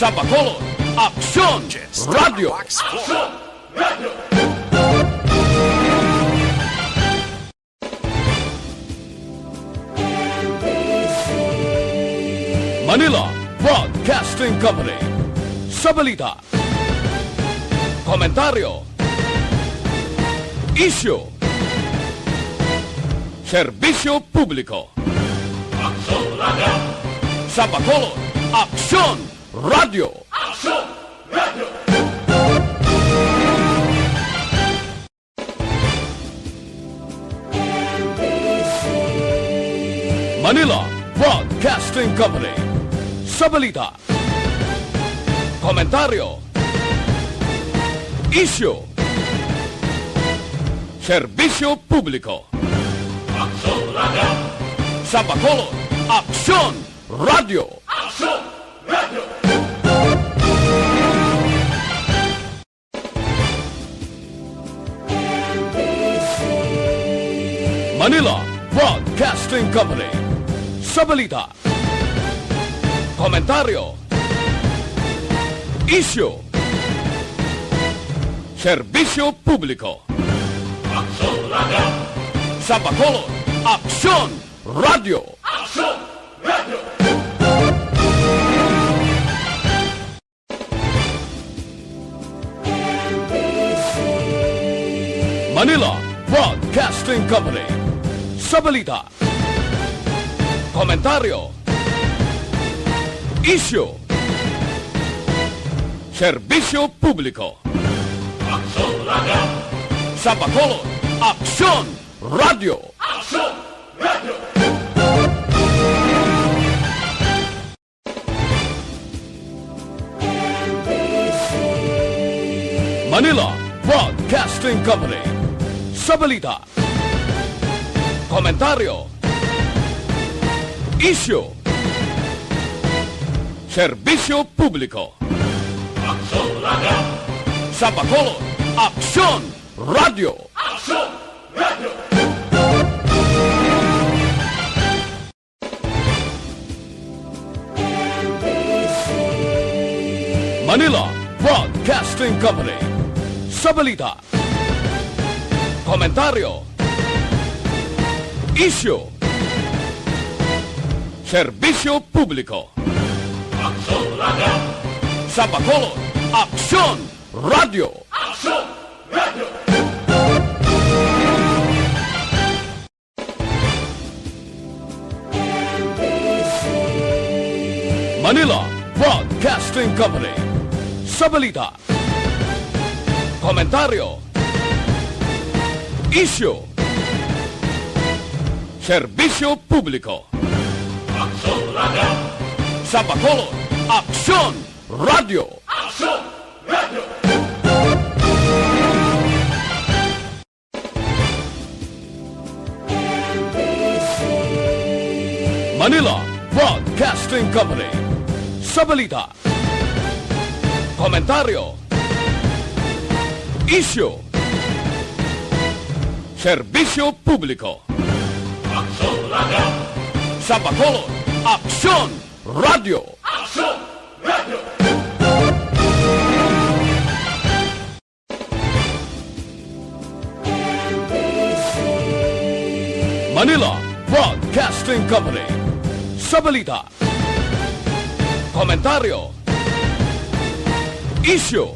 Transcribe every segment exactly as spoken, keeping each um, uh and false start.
Sa Bacolod, Aksyon Radio! Manila Broadcasting Company. Sa balita, komentaryo, isyu, serbisyo publiko. Sa Bacolod, Aksyon Radio. Manila Broadcasting Company. Sa balita, komentaryo, isyu, serbisyo publiko. Sa Bacolod, Aksyon Radio. Manila Broadcasting Company. Sa balita, komentaryo, isyu, serbisyo publiko. Sa Bacolod, Aksyon Radio. Manila Broadcasting Company. Sa balita, komentaryo, isyu, serbisyo publiko. Sa Bacolod, Aksyon Radio. Manila Broadcasting Company. Sa balita, komentaryo, isyu, serbisyo publiko. Sa Bacolod, Aksyon Radio. Manila Broadcasting Company. Sa balita, komentaryo, isyu, serbisyo publiko. Sa Bacolod, Aksyon Radio. Manila Broadcasting Company. Sa balita, komentaryo, isyu, serbisyo publiko. Sa Bacolod, Aksyon Radio. Manila Broadcasting Company. Sa balita, komentaryo, isyu, serbisyo publiko. Sa Bacolod, Aksyon Radio. Manila Broadcasting Company. Sa balita, komentaryo, isyu,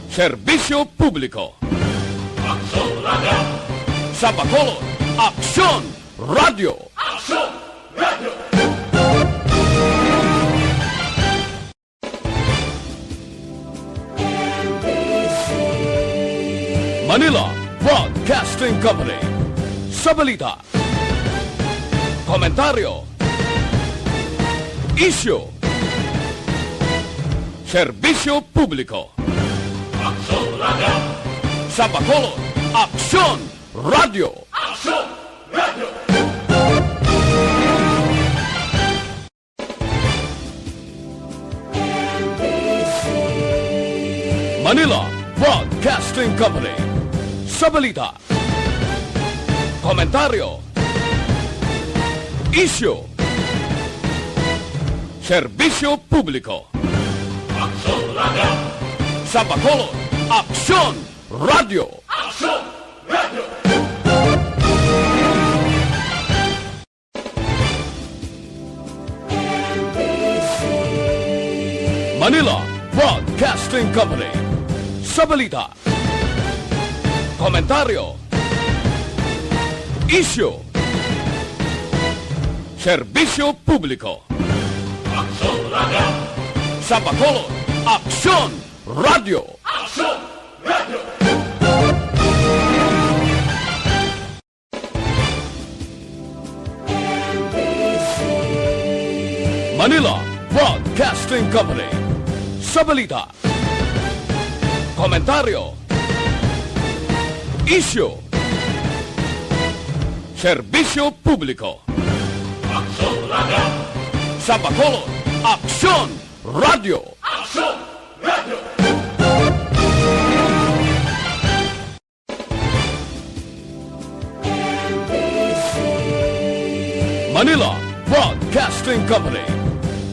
serbisyo publiko. Sa Bacolod, Aksyon Radio. Manila Broadcasting Company. Sa balita, komentaryo, isyu, serbisyo publiko. Sa Bacolod, Aksyon Radio. Manila Broadcasting Company. Sa balita, komentaryo, isyu, Serbisyo Publiko. Aksyon Radio. Sa Bacolod, Aksyon Radio. Aksyon Radio. Manila Broadcasting Company. Sa balita, komentaryo, isyu, serbisyo publiko. Aksyon Radio. Sa Bacolod, Aksyon Radio. Aksyon Radio. Manila Broadcasting Company. Sa balita, komentaryo, isyu, serbisyo publiko. Aksyon Radio. Sa Bacolod, Aksyon Radio. Aksyon Radio. Manila Broadcasting Company.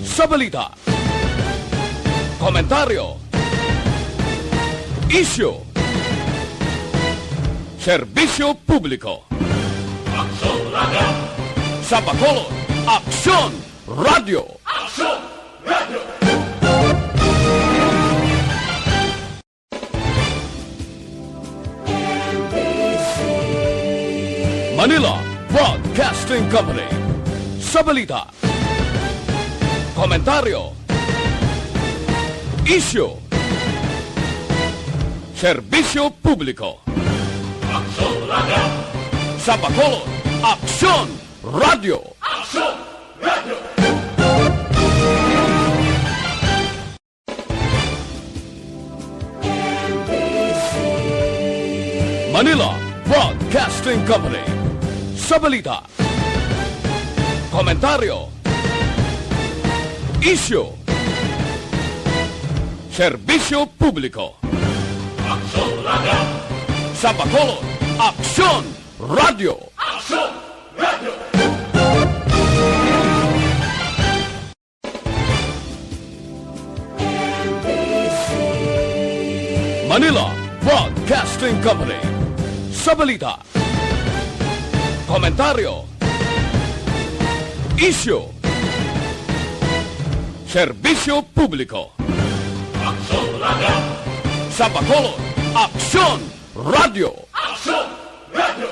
Sa balita, komentaryo, isyu, serbisyo publiko. Aksyon Radio. Sa Bacolod, Aksyon Radio. Aksyon Radio. Manila Broadcasting Company. Sa balita, komentaryo, isyu, serbisyo publiko. Aksyon Radio. Sa Bacolod, Aksyon Radio. Aksyon Radio. Manila Broadcasting Company. Sa balita, komentaryo, isyu, serbisyo publiko. Aksyon Radio. Sa Bacolod, Aksyon Radio. Aksyon Radio. Manila Broadcasting Company. Sa balita, komentaryo, isyu, serbisyo publiko. Aksyon Radio. Sa Bacolod, Aksyon Radio. Aksyon Radio.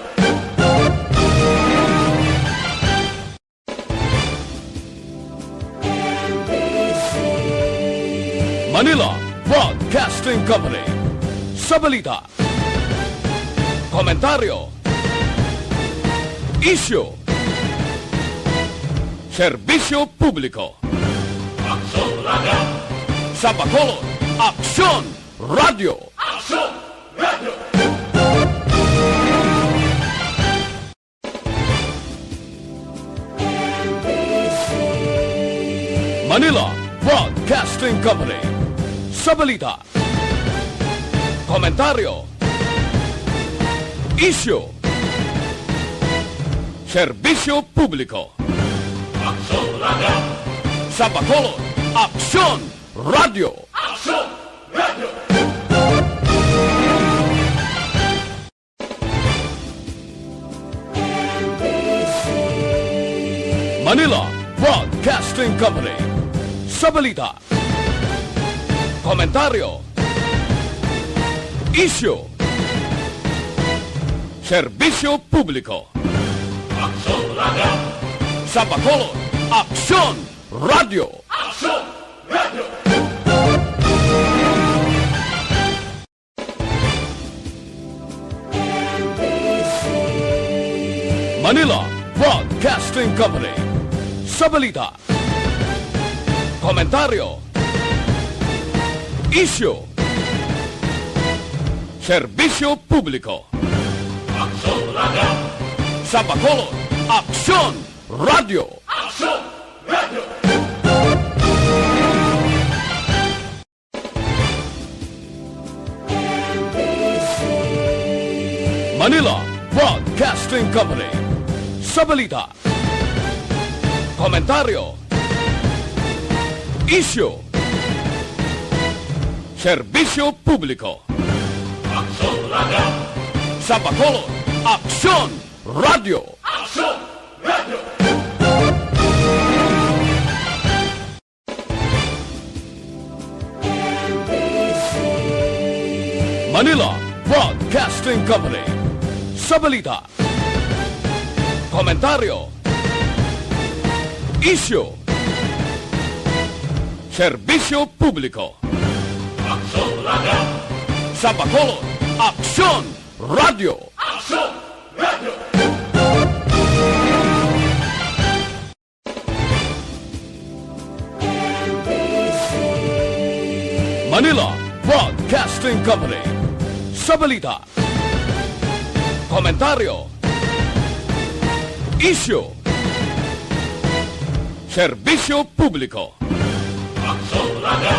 Manila Broadcasting Company. Sa balita, komentaryo, isyu, serbisyo publiko. Aksyon Radio. Sa Bacolod, Aksyon Radio. Aksyon Radio. Manila Broadcasting Company. Sa balita, komentaryo, isyu, serbisyo publiko. Aksyon Radio. Sa Bacolod, Aksyon Radio. Aksyon Radio. Manila Broadcasting Company. Sa balita, komentaryo, isyu, serbisyo publiko. Aksyon Radio. Sa Bacolod, Aksyon Radio. Aksyon Radio. Manila Broadcasting Company. Sa balita, komentaryo, isyu, serbisyo publiko. Aksyon Radio. Sa Bacolod, Aksyon Radio. Aksyon Radio. Manila Broadcasting Company. Sa balita, komentaryo, Isyu. Serbisyo publiko. Aksyon Radio. Sa Bacolod, Aksyon Radio. Aksyon Radio. Manila Broadcasting Company. Sa balita, komentaryo, isyu, serbisyo publiko. Aksyon Radio. Sa Bacolod, Aksyon Radio. Aksyon Radio. Manila Broadcasting Company. Sa balita, komentaryo, isyu, serbisyo publiko. Aksyon Radio.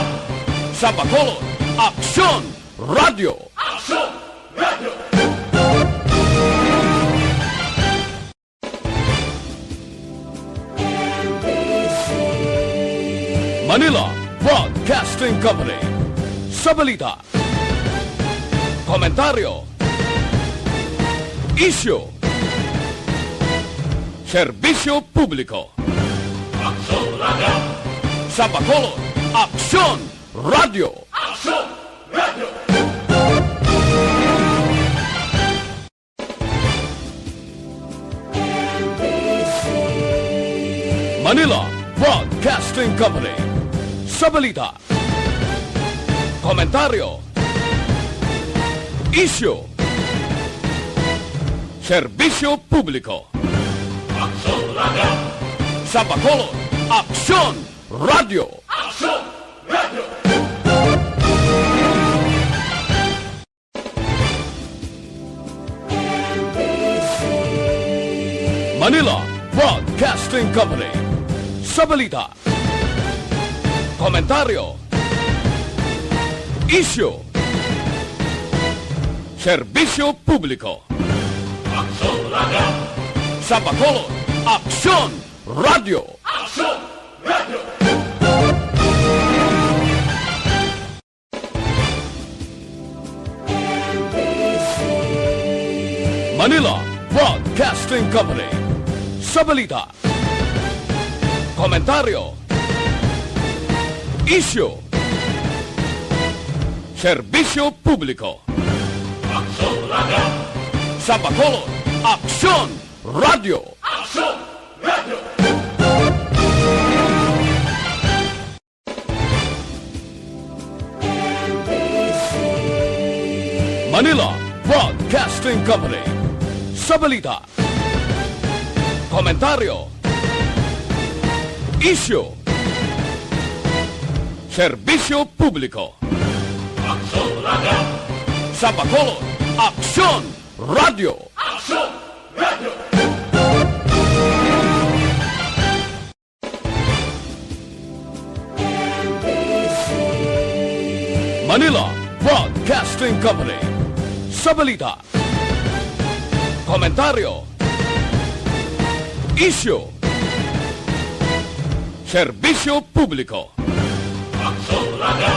Sa Bacolod, Aksyon Radio. Aksyon Radio. Manila Broadcasting Company. Sa balita, komentaryo, isyu, serbisyo publiko. Aksyon Radio. Sa Bacolod, Aksyon Radio. Aksyon Radio. Manila Broadcasting Company. Sa balita, komentaryo, isyu, serbisyo publiko. Aksyon Radio. Sa Bacolod, Aksyon Radio. Aksyon Radio. Manila Broadcasting Company. Sa balita, komentaryo, isyu, serbisyo publiko. Aksyon Radio. Sa Bacolod, Aksyon Radio. Aksyon Radio. Manila Broadcasting Company. Sa balita, komentaryo, isyu, serbisyo publiko. Aksyon Radio. Sa Bacolod, Aksyon Radio. Aksyon Radio. Manila Broadcasting Company. Sa balita, komentaryo, isyu, serbisyo publiko. Aksyon Radio. Sa Bacolod, Aksyon Radio. Aksyon Radio. Manila Broadcasting Company. Sa balita, komentaryo, isyu, serbisyo publiko. Aksyon Radio.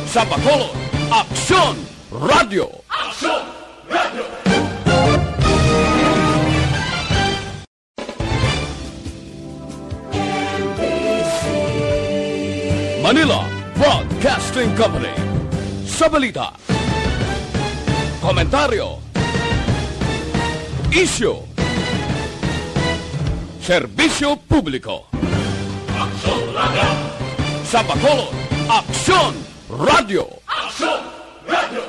Sa Bacolod, Aksyon Radio. Aksyon Radio. Manila Broadcasting Company. Sa balita, komentaryo, isyu, serbisyo publiko. Aksyon Radio. Sa Bacolod, Aksyon Radio. Aksyon Radio.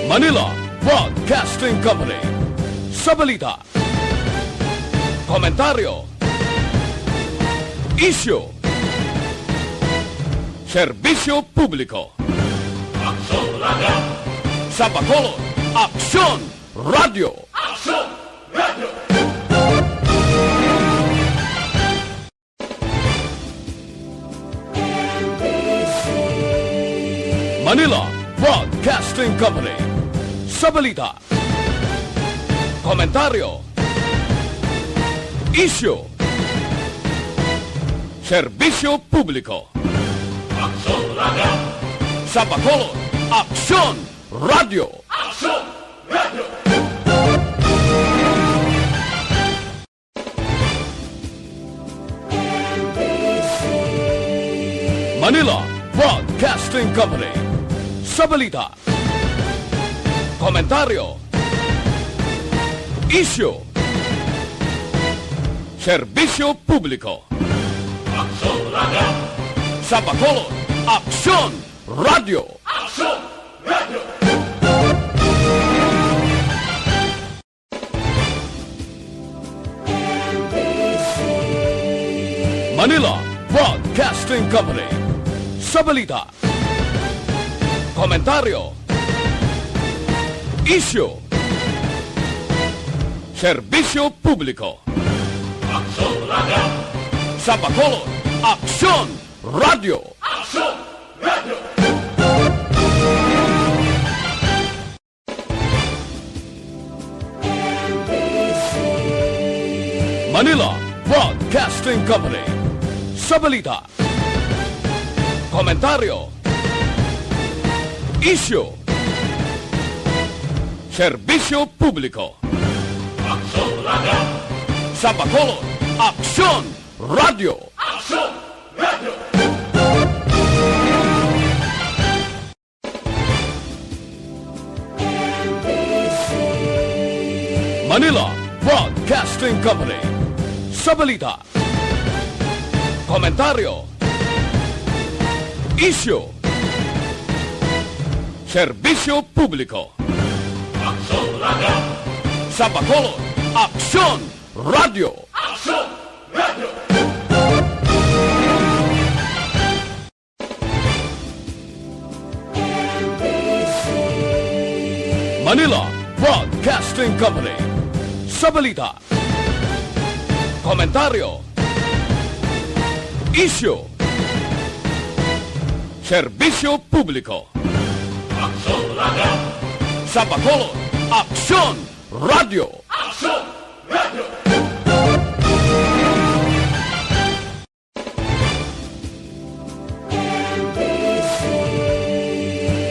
Manila Broadcasting Company. Sa balita, komentaryo, isyu, serbisyo publiko. Aksyon Radio. Sa Bacolod, Aksyon Radio. Aksyon Radio. Manila Broadcasting Company. Sa balita, Komentaryo. Isyu. Serbisyo publiko. Aksyon Radio. Sa Bacolod, Aksyon Radio. Aksyon Radio. Manila Broadcasting Company. Sa balita, komentaryo, isyu, serbisyo publiko. Aksyon Radio. Sa Bacolod, Aksyon Radio. Aksyon Radio. Manila Broadcasting Company. Sa balita, komentaryo, isyu, serbisyo publiko. Aksyon Radio. Sa Bacolod, Aksyon Radio. Aksyon Radio. Manila Broadcasting Company. Sa balita, komentaryo, isyu, serbisyo publiko. Aksyon Radio. Sa Bacolod, Aksyon Radio. Aksyon Radio. Manila Broadcasting Company. Sa balita, komentaryo, isyu, serbisyo publiko. Aksyon Radio. Sa Bacolod, Aksyon Radio. Aksyon Radio. Manila Broadcasting Company. Sa balita, komentaryo, isyu, serbisyo publiko. Aksyon Radio. Sa Bacolod, Aksyon Radio. Aksyon Radio.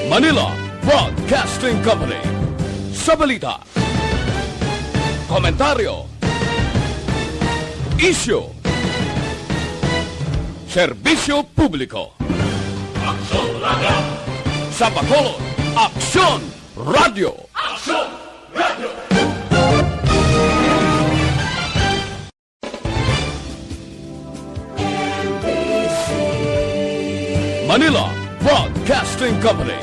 Manila Broadcasting Company. Sa balita, komentaryo, isyu, serbisyo publiko. Aksyon Radio. Sa Bacolod, Aksyon Radio. Aksyon Radio. Manila Broadcasting Company.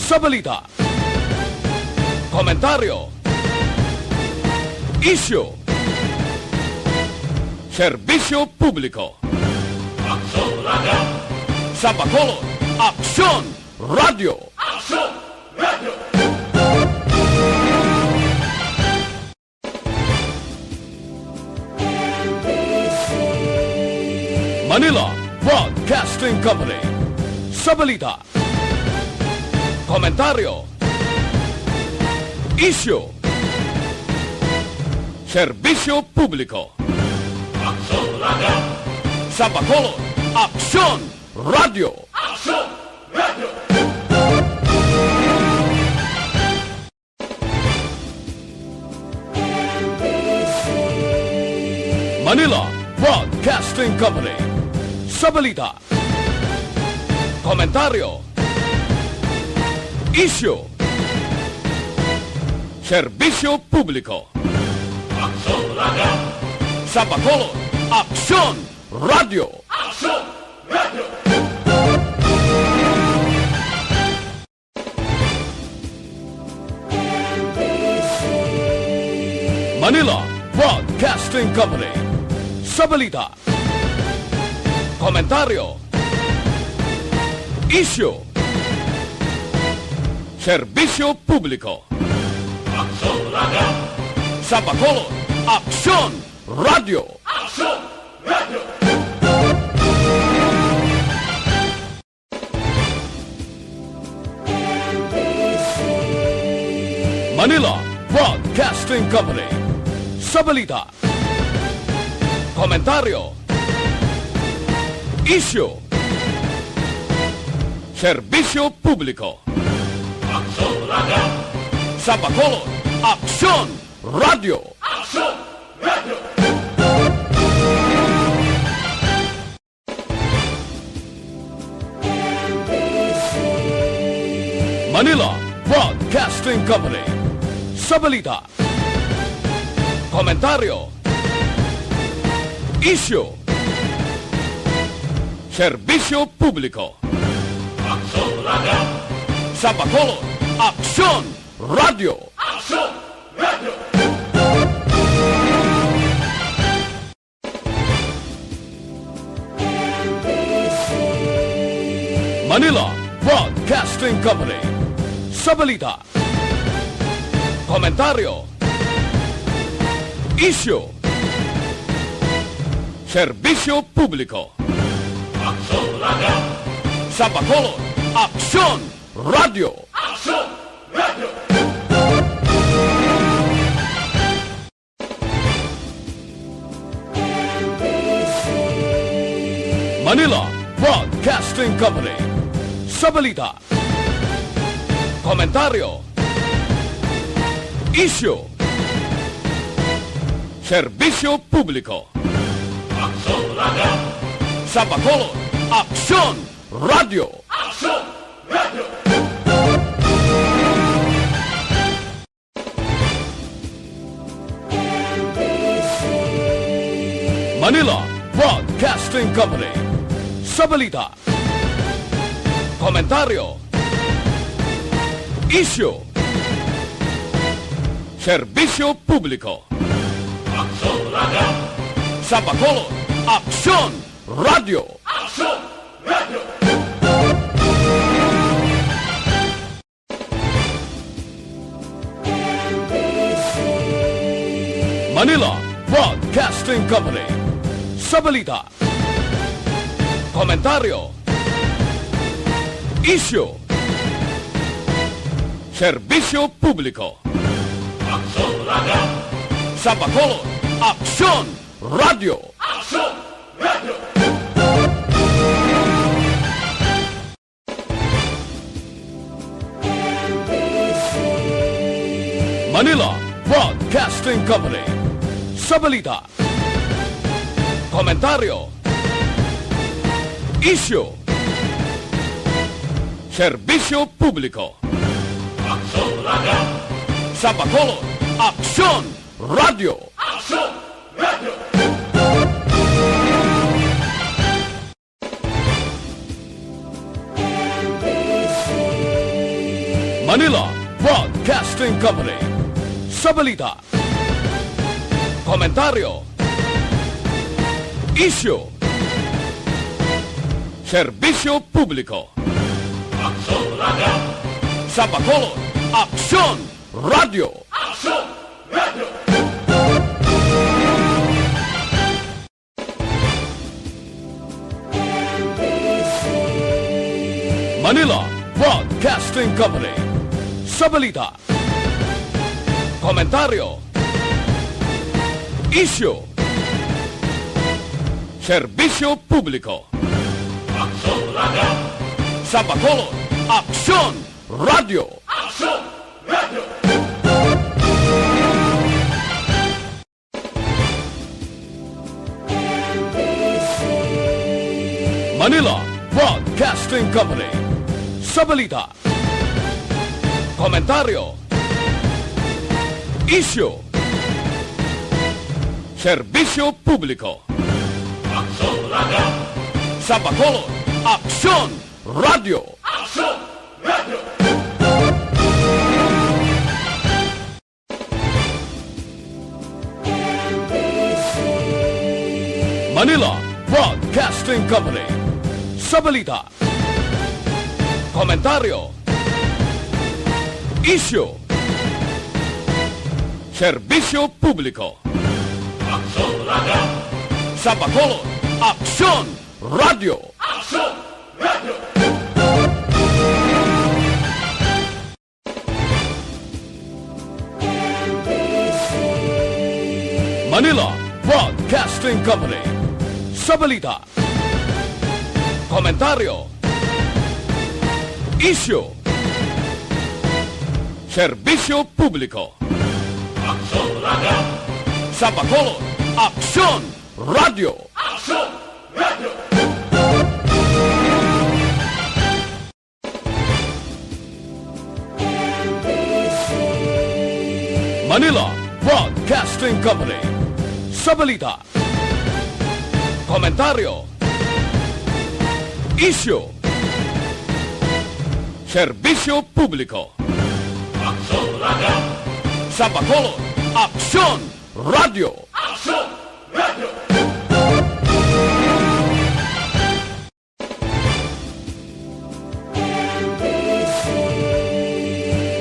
Sa balita, komentaryo, isyu, serbisyo publiko. Aksyon Radio. Sa Bacolod, Aksyon Radio. Aksyon Radio. Manila Broadcasting Company. Sa balita, komentaryo, isyu, serbisyo publiko. Aksyon Radio. Sa Bacolod, Aksyon Radio. Aksyon Radio. Manila Broadcasting Company. Sa balita, komentaryo, isyu, serbisyo publiko. Aksyon Radio. Sa Bacolod, Aksyon Radio. Aksyon Radio. Manila Broadcasting Company. Sa balita, komentaryo, isyu, serbisyo publiko. Aksyon Radio. Sa Bacolod, Aksyon Radio. Aksyon Radio. Manila Broadcasting Company. Sa balita, komentaryo, isyu, serbisyo publiko. Aksyon Radio! Sa Bacolod, Aksyon Radio! Aksyon Radio! Manila Broadcasting Company. Sa balita, komentaryo, isyu, serbisyo publiko. Aksyon Radio! Sa Bacolod, Aksyon Radio! Aksyon Radio! Manila Broadcasting Company. Sa balita, komentaryo, isyu, serbisyo publiko. Aksyon Radio! Sa Bacolod, Aksyon Radio! Aksyon Radio! Manila Broadcasting Company. Sa balita, komentaryo, isyu, serbisyo publiko. Aksyon Radio! Sa Bacolod, Aksyon Radio! Aksyon Radio! Manila Broadcasting Company. Sa balita, komentaryo, isyu, serbisyo publiko. Aksyon Radio! Sa Bacolod, Aksyon Radio! Aksyon Radio! Manila Broadcasting Company. Sa balita, komentaryo, isyu, serbisyo publiko. Aksyon Radio! Sa Bacolod, Aksyon Radio! Aksyon Radio! Manila Broadcasting Company. Sa balita, komentaryo, isyu, serbisyo publiko. Aksyon Radio! Sa Bacolod, Aksyon Radio! Aksyon Radio! Manila Broadcasting Company. Sa balita, komentaryo, isyu, serbisyo publiko. Aksyon Radio! Sa Bacolod, Aksyon Radio! Aksyon Radio! Manila Broadcasting Company. Sa balita, komentaryo, isyu, serbisyo publiko. Aksyon Radio! Sa Bacolod, Aksyon Radio! Aksyon Radio! Manila Broadcasting Company. Sa balita, komentaryo, isyu, serbisyo publiko. Aksyon Radio! Sa Bacolod, Aksyon Radio! Aksyon Radio! Manila Broadcasting Company. Sa balita, komentaryo, isyu, serbisyo publiko. Aksyon Radio! Sa Bacolod, Aksyon Radio! Aksyon Radio! Manila Broadcasting Company. Sa balita, komentaryo, isyu, serbisyo publiko. Aksyon Radio. Sa Bacolod, Aksyon Radio. Aksyon Radio. Manila Broadcasting Company. Sa balita, komentaryo, isyu, serbisyo publiko. Aksyon Radio. Sa Bacolod, Aksyon Radio. Aksyon Radio.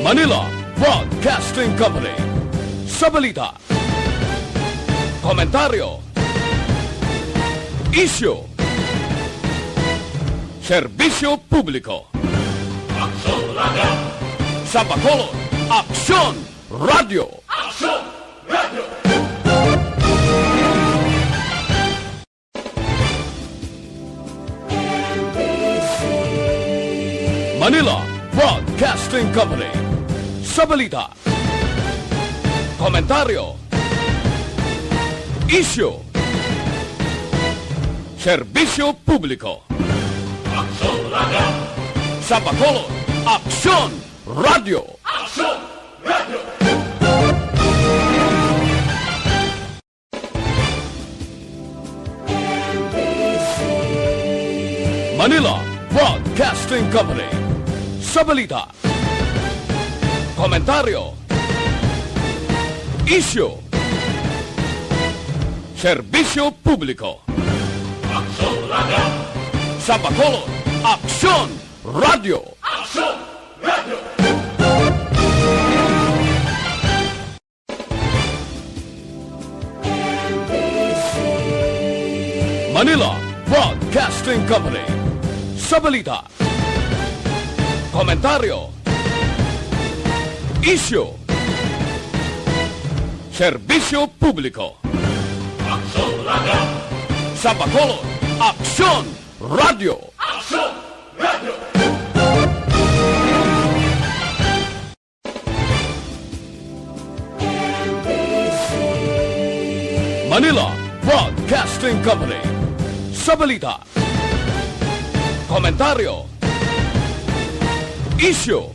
Manila Broadcasting Company. Sa balita, komentaryo, isyu, serbisyo publiko. Aksyon Radio. Sa Bacolod, Aksyon Radio. Aksyon Radio. Manila Broadcasting Company. Sa balita, komentaryo, isyu, serbisyo publiko. Aksyon Radio. Sa Bacolod, Aksyon Radio. Aksyon Radio. Manila Broadcasting Company. Sa balita, komentaryo, isyu, serbisyo publiko. Aksyon Radio. Sa Bacolod, Aksyon Radio. Aksyon Radio. Manila Broadcasting Company. Sa balita, komentaryo, isyu, serbisyo publiko. Aksyon Radio. Sa Bacolod, Aksyon Radio. Aksyon Radio. Manila Broadcasting Company. Sa balita, komentaryo, isyu,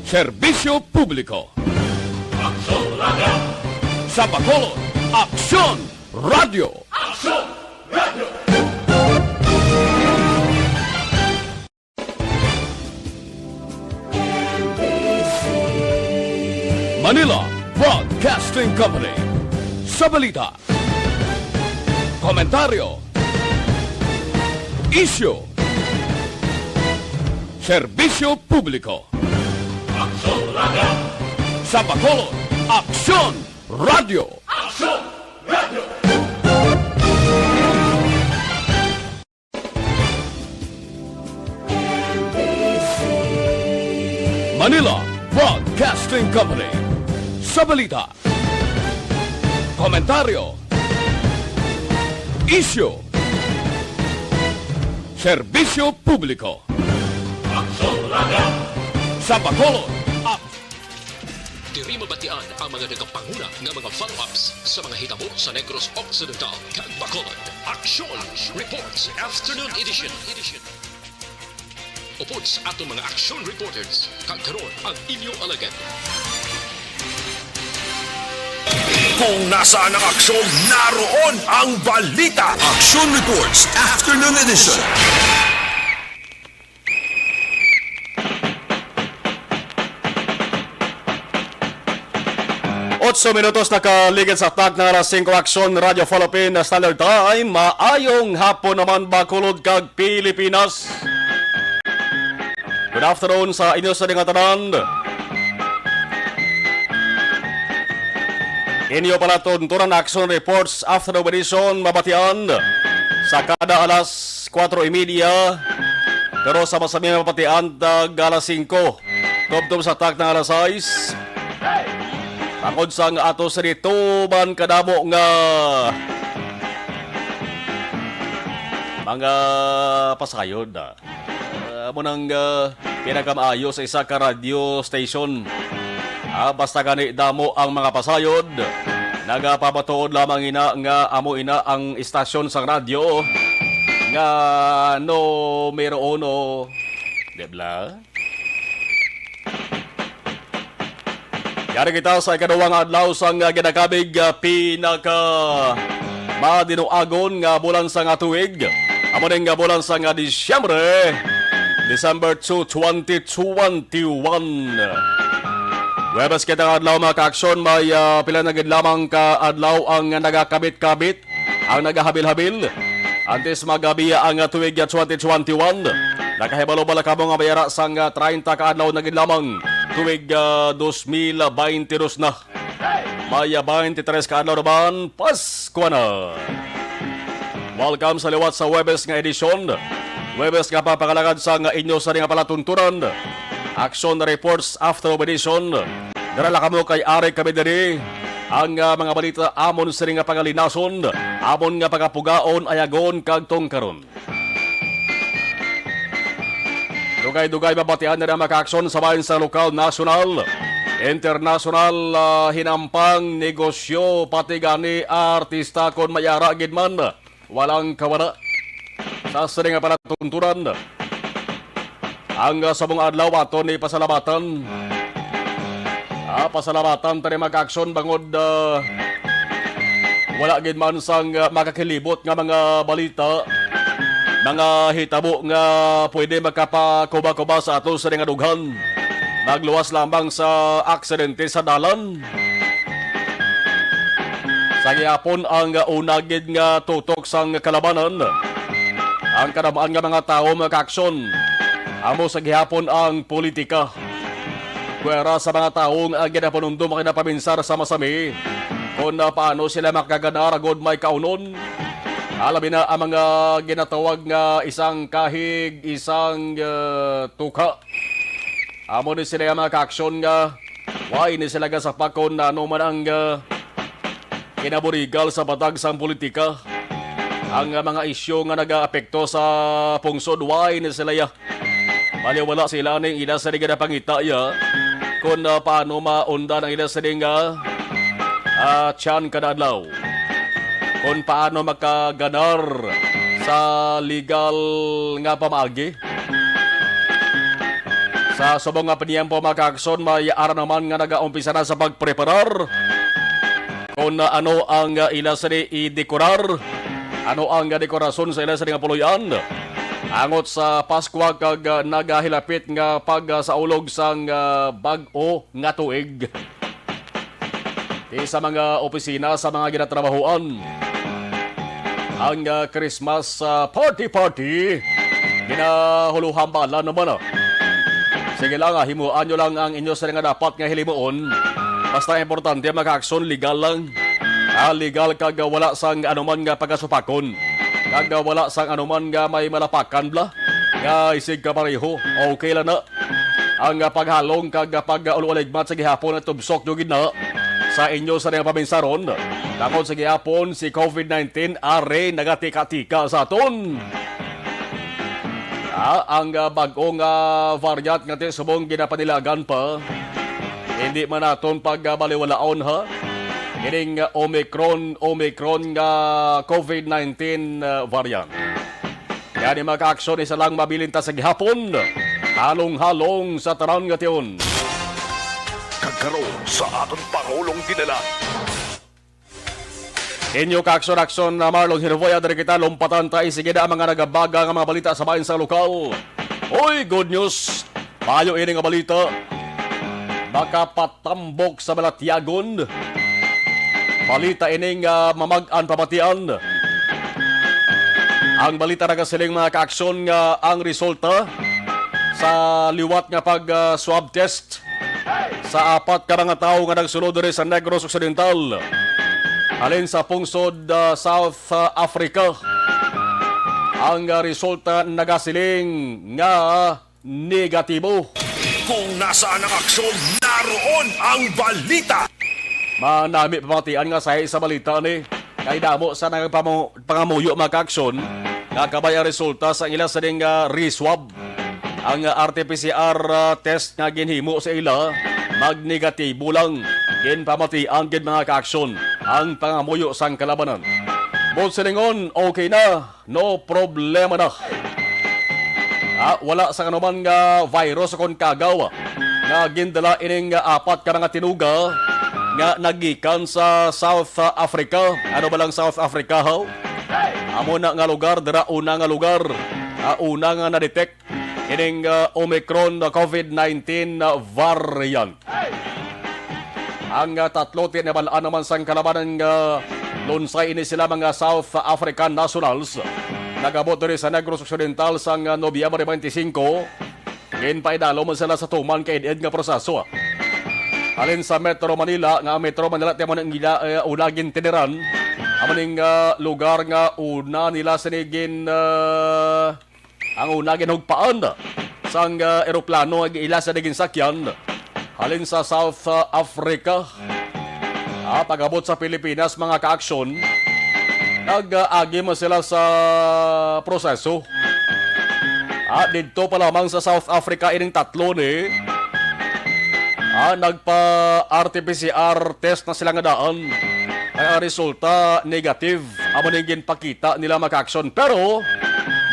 serbisyo publiko. Aksyon Radio. Sa Bacolod, Aksyon Radio. Aksyon Radio. Manila Broadcasting Company. Sa balita, komentaryo, isyu, serbisyo publiko. Aksyon Radio. Sa Bacolod, Aksyon Radio. Aksyon Radio. Manila Broadcasting Company. Sa balita, komentaryo, isyu, serbisyo publiko. Aksyon Radio. Sa Bacolod, Ak- Diri mabatian ang mga nagapanguna nga mga follow-ups sa mga hitabo sa Negros Occidental kag Bacolod. Aksyon Reports Afternoon Edition. Upod sa aton mga aksyon reporters, kag karon ang inyo alagad. Kung nasaan ang aksyon, naroon ang balita. Aksyon Reports Afternoon Edition. Otso minutos nakaligid sa takna nga alas singko. Aksyon Radio Philippine Standard Time. Maayong hapon naman, Bacolod kag Pilipinas. Good afternoon sa inyo sa nga tanan. Inyo palatuntunan Aksyon Reports Afternoon Edition mabatian sa kada alas kuwatro y media, pero sa masami mabatian tag alas singko. Tubtob sa takna nga alas sais, Tungod sang ato sini tuman kadamo nga mga pasayod, ah. Ah, amo nang, ah, pinakamaayo sa isa ka radio station. Ah, basta gani damo ang mga pasayod, nagapamatuod lamang ina nga amo ina ang istasyon sang radyo nga numero uno. Di bala? Yari kita sa ikaduhang adlaw sang, ah, ginakabig, ah, pinaka madinuagon nga bulan sa nga tuig. Amo ning, ah, bulan sa nga Disyembre, December two, twenty twenty-one. Huwebes kita nga adlaw, mga ka-aksyon, may, ah, pila na gid lamang ka adlaw ang nagakabit-kabit, ang nagahabil-habil. Antes magabiya ang, ah, tuig, ah, twenty twenty-one, nakahibalo bala kamo nga may ara sang, ah, treinta ka adlaw na gid lamang tuig, ah, dos mil baynte dos na. May, ah, baynte tres ka adlaw naman, Pasko na. Welcome sa liwat sa Huwebes nga edisyon. Huwebes nga papakalagad sang inyo sa nga palatuntunan. Action Reports After Edition. Dara lang kamo kay Ari kami diri. Ang, ah, mga balita amon sini nga pangalinason, amon nga pagapugaon, ayagon kag tungkaron. Dugay-dugay mabatian na ang mga aksyon sa bahin sa lokal, nasyonal, internasyonal, ah, hinampang, negosyo, pati gani artista kon may ara gid man. Walang kawala sa sini nga palatuntunan. Ang, ah, subong adlaw aton ni pasalamatan. Ah, pasalamatan tani, mga ka-aksyon, bangod, ah, wala gid man sang, ah, makakilibot nga mga balita, mga hitabo nga pwede makapakuba-kuba sa aton sini nga dughan. Magluwas lamang sa aksidente sa dalan. Sa gihapon ang una gid nga tutok sang kalabanan, ang kadamaan nga mga tawo makaaksyon. Amo sa gihapon ang politika. Pwera sa mga tawo nga ginapanumdom ang kinapaminsar sa masami kon, ah, paano sila makaganar agud may kaunon. Alabi na ang mga ginatawag nga isang kahig, isang, ah, tuka. Amo ni sila ang mga kaaksyon nga way ni sila gasapak kon ano man ang, ah, kinaburigal sa patag sang politika. Ang, ah, mga isyu nga nagaapekto sa pungsod, way ni sila ya. Baliwala sila ning ila sa di nga napangita ya kon, ah, paano maundan ang ila sa di nga, ah, tiyan kada adlaw. Kon paano makaganar sa legal nga pamaagi. Sa subong nga paniyempo, mga kaakson, may ara naman nga nagaumpisa na sa pagpreparar kon ano ang, ah, ila sini idekorar, ano ang, ah, dekorasyon sa ila sini nga puloy-an angot sa Paskwa kag, ah, nagahilapit nga pagsaulog sang, ah, bag-o nga tuig. Di sa mga opisina sa mga ginatrabahoan, ang, ah, Christmas, ah, party-party, ginahuluhan bala naman, ah. Sige lang, ah, himuan nyo lang ang inyo sila nga dapat nga hilimuon. Basta importante, mga aksyon legal lang. Ah, legal kag, ah, wala sang anuman nga pagkasupakon. Kag, ah, wala sang anuman nga may malapakan bala. Nga isig ka pareho, okay lang na. Ang, ah, paghalong kag, ah, pag-ulo-aligmat sa gihapon at tubsok nyo gid na sa inyo sa niyang paminsaron. Tungod sa gihapon, si covid nineteen ari nagatika-tika sa aton. Ah, ang, ah, bag-o nga, ah, variant nga ti subong ginapanilagan pa. Hindi man naton pagbaliwalaon, ha. Ining, ah, Omicron, Omicron nga covid nineteen, ah, variant. Gani, mga kaaksyon, isa lang mabilin ta sa gihapon. Halong-halong sa tanan nga tion. Kag karon sa aton Pangulong Dinala. Inyo kaaksyon-aksyon na Marlon Hirvoya, diri kita lumpatan ta. Sige na ang mga nagabaga nga mga balita sa bahin sa lokal. Oy, good news! Maayo ini nga balita. Makapat tambok sa Balatyagon. Balita ini nga mamag-an pamatian. Ang balita nagasiling, mga kaaksyon, nga ang resulta sa liwat nga pag, ah, swab test sa apat ka mga tawo nga nagsulod diri sa Negros Occidental, halin sa pungsod, ah, South, ah, Africa. Ang, ah, resulta nagasiling nga negatibo. Kung nasaan ang aksyon, naroon ang balita. Manami pamatian nga sahi sa balita ni. Kay damo sa nagpamo-, pangamuyo, mga kaaksyon, nga kabay ang resulta sa ila sining, ah, re-swab. Ang, ah, R T P C R, ah, test nga ginhimo sa ila, magnegatibo lang. Ginpamatian gid, mga kaaksyon, ang pangamuyo sang kalabanan. Buot silingon, okay na. No problema na. Ah, wala sa kanuman nga virus o kon kagaw nga gindala ining, ah, apat ka mga tinuga nga nagikan sa South, ah, Africa. Ano ba lang South Africa, ho? Amo na nga lugar, dira una nga lugar, ah, una nga na-detect ining, ah, Omicron COVID nineteen variant. Ang, ah, tatlo tinabal-an naman sang kalabanan nga lunsay ini sila mga South African nationals. Nag-abot diri sa Negros Occidental sang, ah, Nobyembre twenty-five. Ginpaidalom sila sa tuman ka id-id nga proseso. Halin sa Metro Manila, nga ang Metro Manila ti amo ning ila, eh, una gintiniran. Amo ning, ah, lugar nga una nila sini gin, ah, ang una ginhugpaan sang, ah, eroplano nga ila sa naging sakyan halin sa South, ah, Africa. Ah, pag-abot sa Pilipinas, mga kaaksyon, nag-agi man sila sa proseso. Ah, didto pa lamang sa South Africa ining tatlo ni, ah, nagpa-R T P C R test na sila nga daan. Kay ang resulta, negative. Amo ning ginpakita nila, mga kaaksyon. Pero,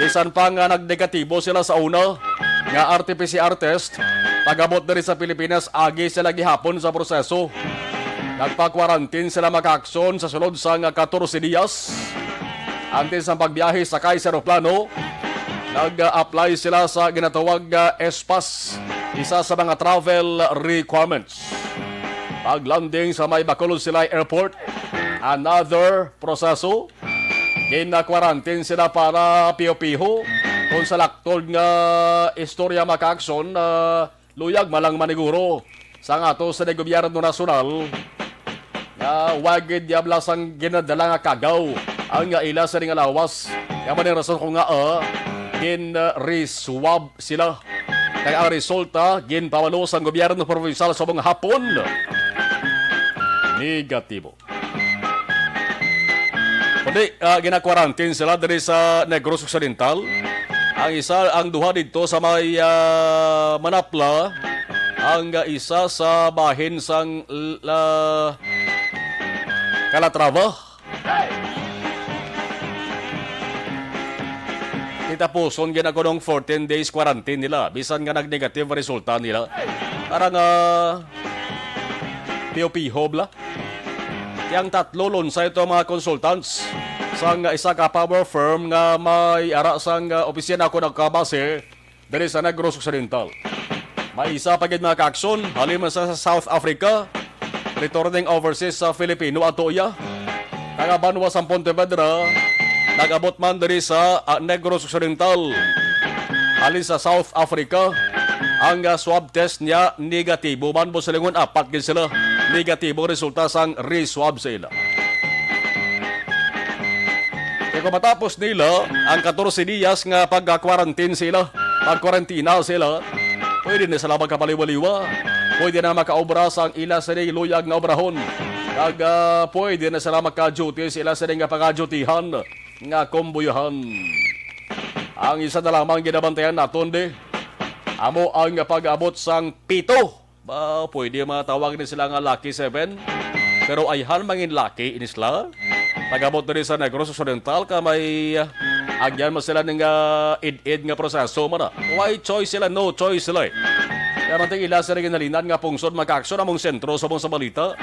bisan pa nga nagnegatibo sila sa una nga R T P C R test, pag-abot diri sa Pilipinas, agi sila gihapon sa proseso. Nagpa-quarantine sila, mga kaaksyon, sa sulod sang katorse diyas. Antes sang pagbiyahe sakay sa eroplano, nag-apply sila sa ginatawag nga S-PASS, isa sa mga travel requirements. Pag-landing sa may Bacolod Silay Airport, another proseso. Gina-quarantine sila para piho-piho. Kung sa laktod nga istorya, mga kaaksyon, ah, luyag man lang maniguro sang ato sa gobyerno nasyonal nga wa gid diabla sang ginadala nga kagaw ang nga ila sa nga lawas. Kaya man ang rason kung nga, ah, gin-re-swab sila. Kay ang resulta, ginpabalo sang gobyerno probinsyal sa mga hapon, negatibo. Kundi, ah, gina-quarantine sila diri sa Negros Occidental. Ang isa, ang duha didto sa may, ah, Manapla, ang isa sa bahin sang, ah, Calatrava. Titapuson gid ang kunong fourteen days quarantine nila, bisan nga nag-negative resulta nila. Para nga piho-piho bala. Kay ang tatlo, lunsay to mga consultants sang isa ka power firm nga may ara sang, ah, opisina ko nagkabase diri sa Negros Occidental. May isa pa gid, mga kaaksyon, halin man sa South Africa, returning overseas sa Filipino ato iya. Taga banwa sang Pontevedra, nag-abot man diri sa, ah, Negros Occidental. Halin sa South Africa, ang, ah, swab test niya negatibo man. Buot silingon, apat gid sila. Negatibo resulta sang re-swab sa ila. Kay kung matapos nila ang katorse diyas nga pag-quarantine sila, pag-kwarantina sila, pwede na sila magkapaliwaliwa. Pwede na makaobra sang ila sini luyag nga obrahon. Kag, ah, pwede na sila maka-duty sa ila sini nga pagadyutihan nga kumbuyahan. Ang isa na lamang ginabantayan naton, di, amo ang pag-abot sang pito. Ba, pwede matawag ni sila nga Lucky Seven. Pero ayhan mangin lucky ini sila. Pag-abot diri sa Negros Occidental, ka may, ah, agyan mo sila ning, ah, id-id nga proseso man na. Why choice sila? No choice sila, eh. Kaya man ting ila sa ginhalinan nga pungsod, mga kaaksyon, among sentro subong sa balita,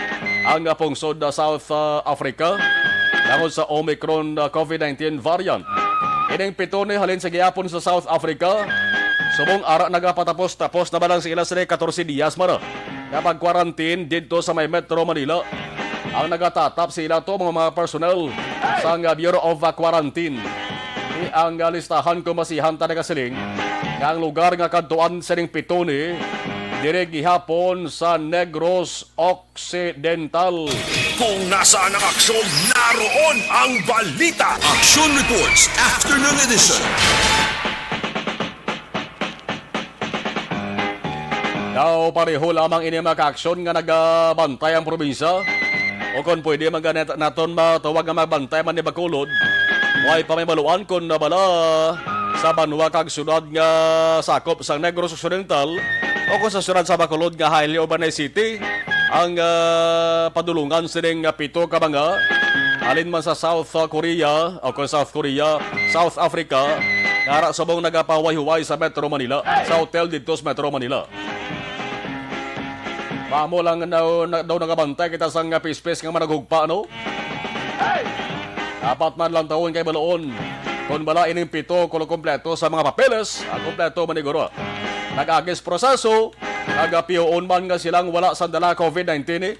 ang, ah, pungsod, ah, South, ah, Africa, tungod sa Omicron, ah, COVID nineteen variant. Ining pito ni halin sa gihapon sa South Africa, subong ara nagapatapos-tapos na ba lang sa ila sini katorse diyas man na nga pag-quarantine didto sa may Metro Manila. Ang nagatatap sa ila to, mga, mga personnel sang, ah, Bureau of, ah, Quarantine. Di ang, ah, listahan kung masihan ta nagasiling nga ang lugar nga kadtuan sining pito ni diri gihapon sa Negros Occidental. Kung nasaan ang aksyon, naroon ang balita. Action Reports, Afternoon Edition. Daw pareho lamang ini, mga kaaksyon, nga nagabantay ang probinsya. O kon pwede man gani naton matawag nga magbantay man ni Bacolod, way pa may maluan kon nabala sa banwa kag syudad nga sakop sang Negros Occidental o kon sa syudad sa Bacolod nga highly urbanized city ang, ah, padulongan sining, ah, pito ka mga halin man sa South, ah, Korea o kon South Korea, South Africa, nga ara subong nagapahuway-huway sa Metro Manila, sa hotel didto sa Metro Manila. Mamo lang daw, na, daw nagabantay kita sang pispis nga managugpa, no? Dapat man lang tawon kay baloon kon bala ining pito kuno kompleto sa mga papeles, ah, kompleto maniguro. Nag-agis proseso, nagapihoon man nga silang wala sang dala COVID nineteen, eh.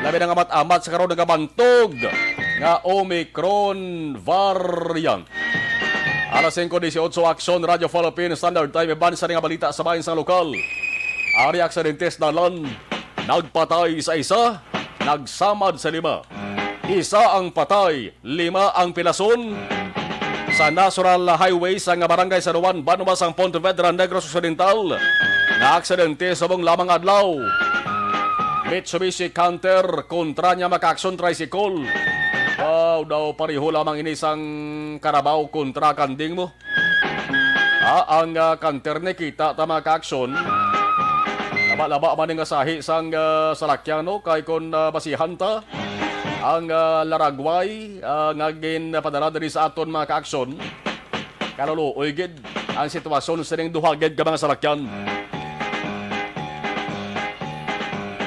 Labi na nga amat-amat sa karon nagabantog nga Omicron variant. Alas singko dieciocho, Aksyon, Radyo Philippine Standard Time, iban sa nga balita sa bahin sang lokal. Ari aksidente sa dalan, nagpatay sa isa, nagsamad sa lima. Isa ang patay, lima ang pilason. Sa National Highway sa nga barangay San Juan, banwa sang Pontevedra, Negros Occidental, na aksidente subong lamang adlaw. Mitsubishi Canter kontra niya makaaksyon tricycle. Wow, daw pareho lamang ini sang Carabao kontra kanding mo. Ah, ang, ah, Canter ni kita ta mga kaaksyon. Laba-laba man nga sahi sang, ah, salakyan, no? Kay kon, ah, basihan ta ang, ah, laragway, ah, nga ginpadala diri sa aton mga kaaksyon, kaluluoy gid ang sitwasyon sining duha gid ka mga salakyan.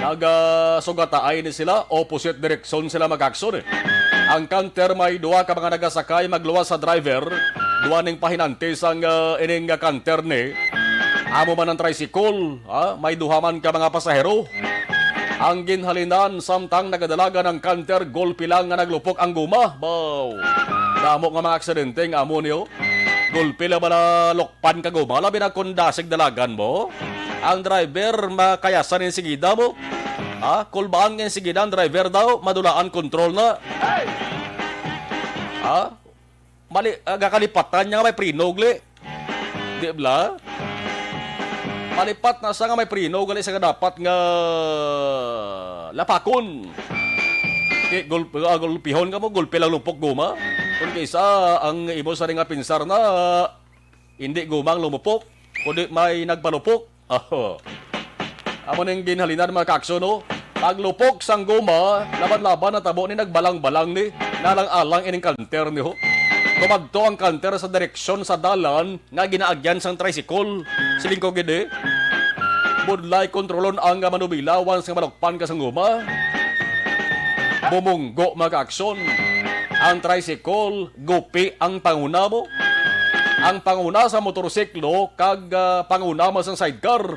Nagasugataay ni sila, opposite direksyon sila mag-aksyon, eh. Ang Canter may duha ka mga nagasakay magluwas sa driver, duha ning pahinante sang, ah, ining, ah, Canter ni. Amo man ang tricycle, ah, may duha man ka mga pasahero. Ang ginhalinan, samtang nagadalagan ang Canter, gulpi lang nga naglupok ang guma. Baw! Damo nga mga aksidente nga amo niyo. Gulpi lang ba na pan ka guma, labi na kon dasig dalagan mo. Ang driver, makayasan ning sigida mo. Ha? Kulbaan nga sigida ang driver daw, madulaan kontrol na. Ha? Mali, ah, gakalipatan niya nga may preno, gali. Di bala? Malipat na sa nga may preno, gali sa nga dapat nga lapakon. Kay gul-, ah, gulpihon ka mo, gulpi lang lupok guma. Kung kaysa ang imo sa nga pinsar na, hindi gumang lumupok, kundi may nagpalupok. Aho. Amo ning ginhalinan, mga kaakso, no? Paglupok sang guma, laban-laban natabo ni, nagbalang-balang ni, nalang-alang ining Canter ni, ho. Kumadto ang Canter sa direksyon sa dalan nga ginaagyan sang tricycle. Siling ko gid, eh. Budlay kontrolon ang manubila once nga malukpan ka sang guma. Bumunggo, mga kaaksyon. Ang tricycle, gupi ang panguna mo. Ang panguna sa motorsiklo kag, ah, panguna mo sang sidecar.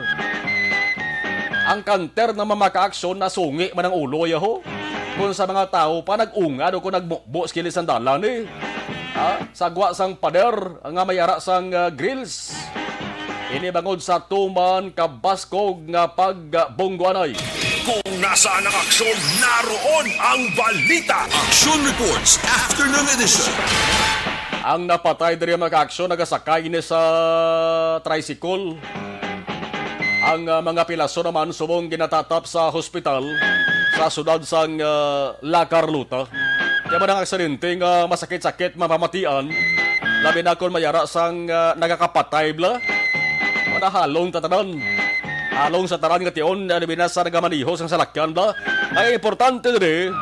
Ang Canter na, mga kaaksyon, nasungi man ang ulo, yaho. Kung sa mga tawo pa nag-ungad o kung nagmukbo sa kilid sang dalan, eh. Ha? Sa gwa sang pader nga may ara sang, ah, grills. Ini bangod sa tuman kabaskog nga pagbungguanay. Kung nasaan ang aksyon, naroon ang balita. Aksyon Reports, Afternoon Edition. Ang napatay diri, mga kaaksyon, nagasakay ni sa tricycle. Ang, ah, mga pilaso naman subong ginatatap sa hospital sa sudad sang, ah, La Carlota. Kaya man ang aksidente nga masakit-sakit mapamatian, labi na kon may ara sang, ah, nagakapatay bala. Wala halong tatanan. Halong sa tanan nga tion, ah, labi na sa nagamaneho sang salakyan bala. Ang importante diri,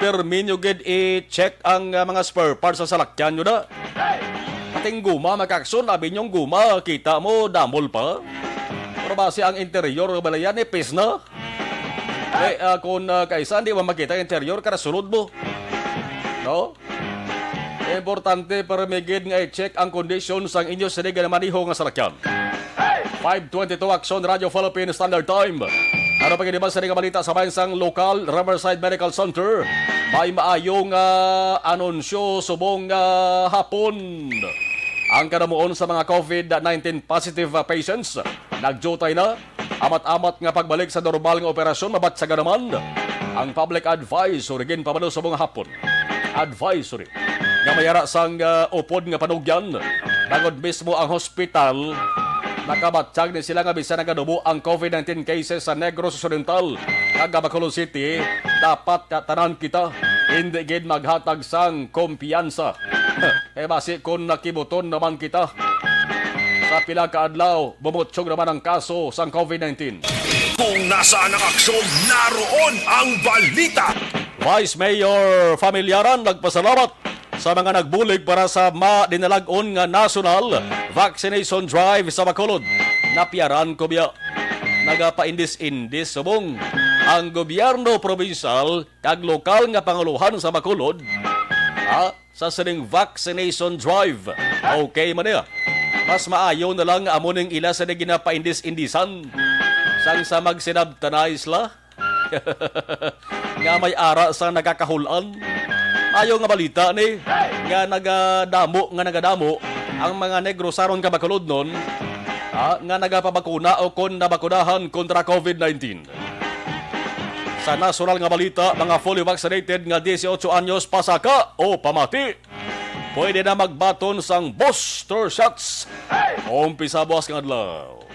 permi nyo gid i-check ang, ah, mga spare parts sa salakyan nyo na. Ating guma, mga kaaksyon, abi nyong guma, kita mo, damol pa. Pero basi ang interior, balayan, nipis na. Eh, ah, kung, ah, kaisa, di mo makita ang interior, kada sulod mo. No? Importante, permi gid nga i-check ang kondisyon sang inyo sini nga maneho nga salakyan. Five twenty-two, Aksyon, Radyo Philippine Standard Time. Ano pa gid ba sa nga balita sa bahin sang lokal, Riverside Medical Center? May maayo nga anunsyo subong nga hapon. Ang kanamuon sa mga COVID nineteen positive, ah, patients, nagdiutay na. Amat-amat nga pagbalik sa normal nga operasyon, mabatyagan naman ang public advisory ginpabalo subong nga hapon. Advisory nga may ara sang, ah, upod nga panugyan, bangod mismo ang hospital Nakabatyag ni sila nga bisan nagadubo ang COVID nineteen cases sa Negros Occidental kag Bacolod City, dapat ta-, tanan kita hindi gid maghatag sang kumpiyansa. Eh, basi kung nakibuton naman kita, sa pila ka adlaw, bumutyog naman ang kaso sang COVID nineteen. Kung nasaan ang aksyon, naroon ang balita. Vice Mayor Familiaran nagpasalamat sa mga nagbulig para sa madinalag-on nga national vaccination drive sa Bacolod. Napiaran ko biya. Nagapaindis-indis subong ang gobyerno probinsal kag lokal nga panguluhan sa Bacolod, ha, sa sining vaccination drive. Okay man niya. Mas maayo na lang amo ning ila sa ginapaindis-indisan sang sa magsinabtanay sila nga may ara sa nagakahul-an. Ayo nga balita ni nga nagadamo, nga nagadamo ang mga Negros aron ka Bacolodnon, ah, nga nagapabakuna o kon nabakunahan kontra COVID nineteen. Sa nasyonal nga balita, mga fully vaccinated nga dieciocho anyos pasaka o pamati, pwede na magbaton sang booster shots. Umpisa buwas nga adlaw.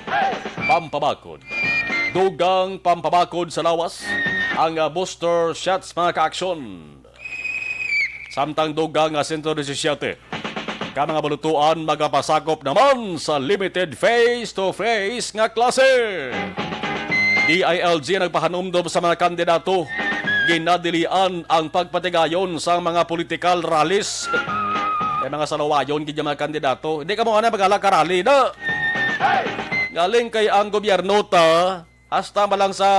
Pampabakod. Dugang pampabakod sa lawas ang, ah, booster shots, mga kaaksyon. Samtang dugang nga sento disisiete ka mga balutuan magapasakop naman sa limited face-to-face nga klase. D I L G nagpahanumdom sa mga kandidato, ginadilian ang pagpatigayon sa mga political rallies. May mga salawayon gid yung mga kandidato. Hindi ka mo ana magala ka rally na. Galing kay ang gobyerno ta, hasta malang sa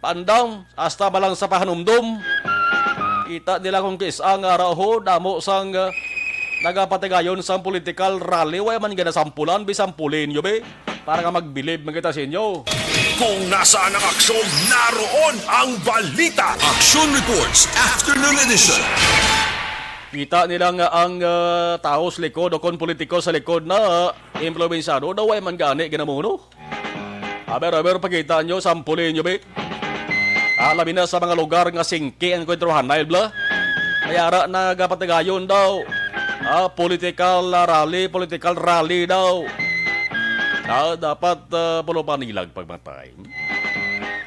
pandang, hasta malang sa pahanumdom. Kita nila kung kis-a nga raho, damo sang, uh, nagapatigayon sang political rally. Way man ginasampulan, bisampulin nyo, be. Para nga magbilib man kita sa inyo. Kung nasaan ang aksyon, naroon ang balita. Action Reports, Afternoon Edition. Kita nila nga ang, ah, tao sa likod o kon politiko sa likod na impluwensyado daw way man gani ginamuno. Aber, aber, pakita nyo, sampulin nyo, be. Ah, labi na sa mga lugar nga singki ang kwentro hanay, bla. Kaya ra nagapatigayon daw. Ah, political, ah, rally, political rally daw. Ah, dapat, ah, pulo pa nilag pagmatay.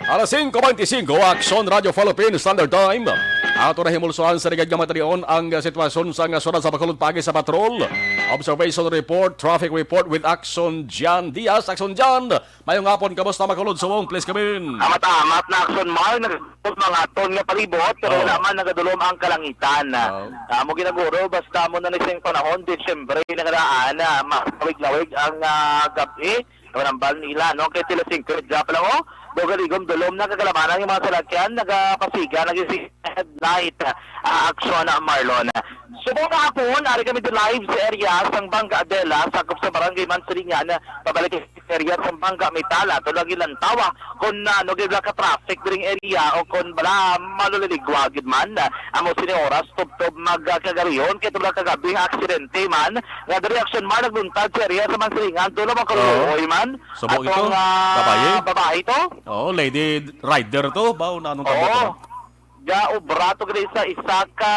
Alas singko beintisinko, Aksyon Radio Philippines Standard Time. Ato na himulsohan sa ligad nga matalion ang sitwasyon sa nga syudad sa Bacolod pagi sa patrol. Observation report, traffic report with Aksyon Jan Diaz. Aksyon Jan, mayong hapon, kamusta Bacolod subong? Please come in. Amat-amat na Aksyon Mar, nagtulog mga ton nga palibot, pero Oh. wala man nagadulom ang kalangitan. Oh. Amo ginaguro, basta mo na ni sing panahon, Disyembre na nga daan, ah, mas lawig-lawig ang, ah, gab-i. Ang nambal nila, no? Kay tila singko, dya pa lang, oh. Dogaligom, dulom na kagalabanan yung mga salakyan, nagapasiga, nag-, headlight, ah, aksyon, ah, Marlon. Subong nga hapon, ari kami di live sa area sang Bangga Adela, sakop sa Barangay Mansilingan, pabalik sa area sang Bangga Metal, ato lagi lantawa kung ano gid ka traffic diri area o kung bala maluliligwa gid man. Amo sini oras, tubtob magkagarihon, kay tubla kagabi nga aksidente man, nga diri aksyon man nagbuntag sa area sa Mansilingan, tulo man Oo. kaluoy man. Subo ito? Atong, ah, Babayi? babayi to? Oo, lady rider to. Ba, o na anong tawag Oo. ito? Gaobra to gani sa isa ka,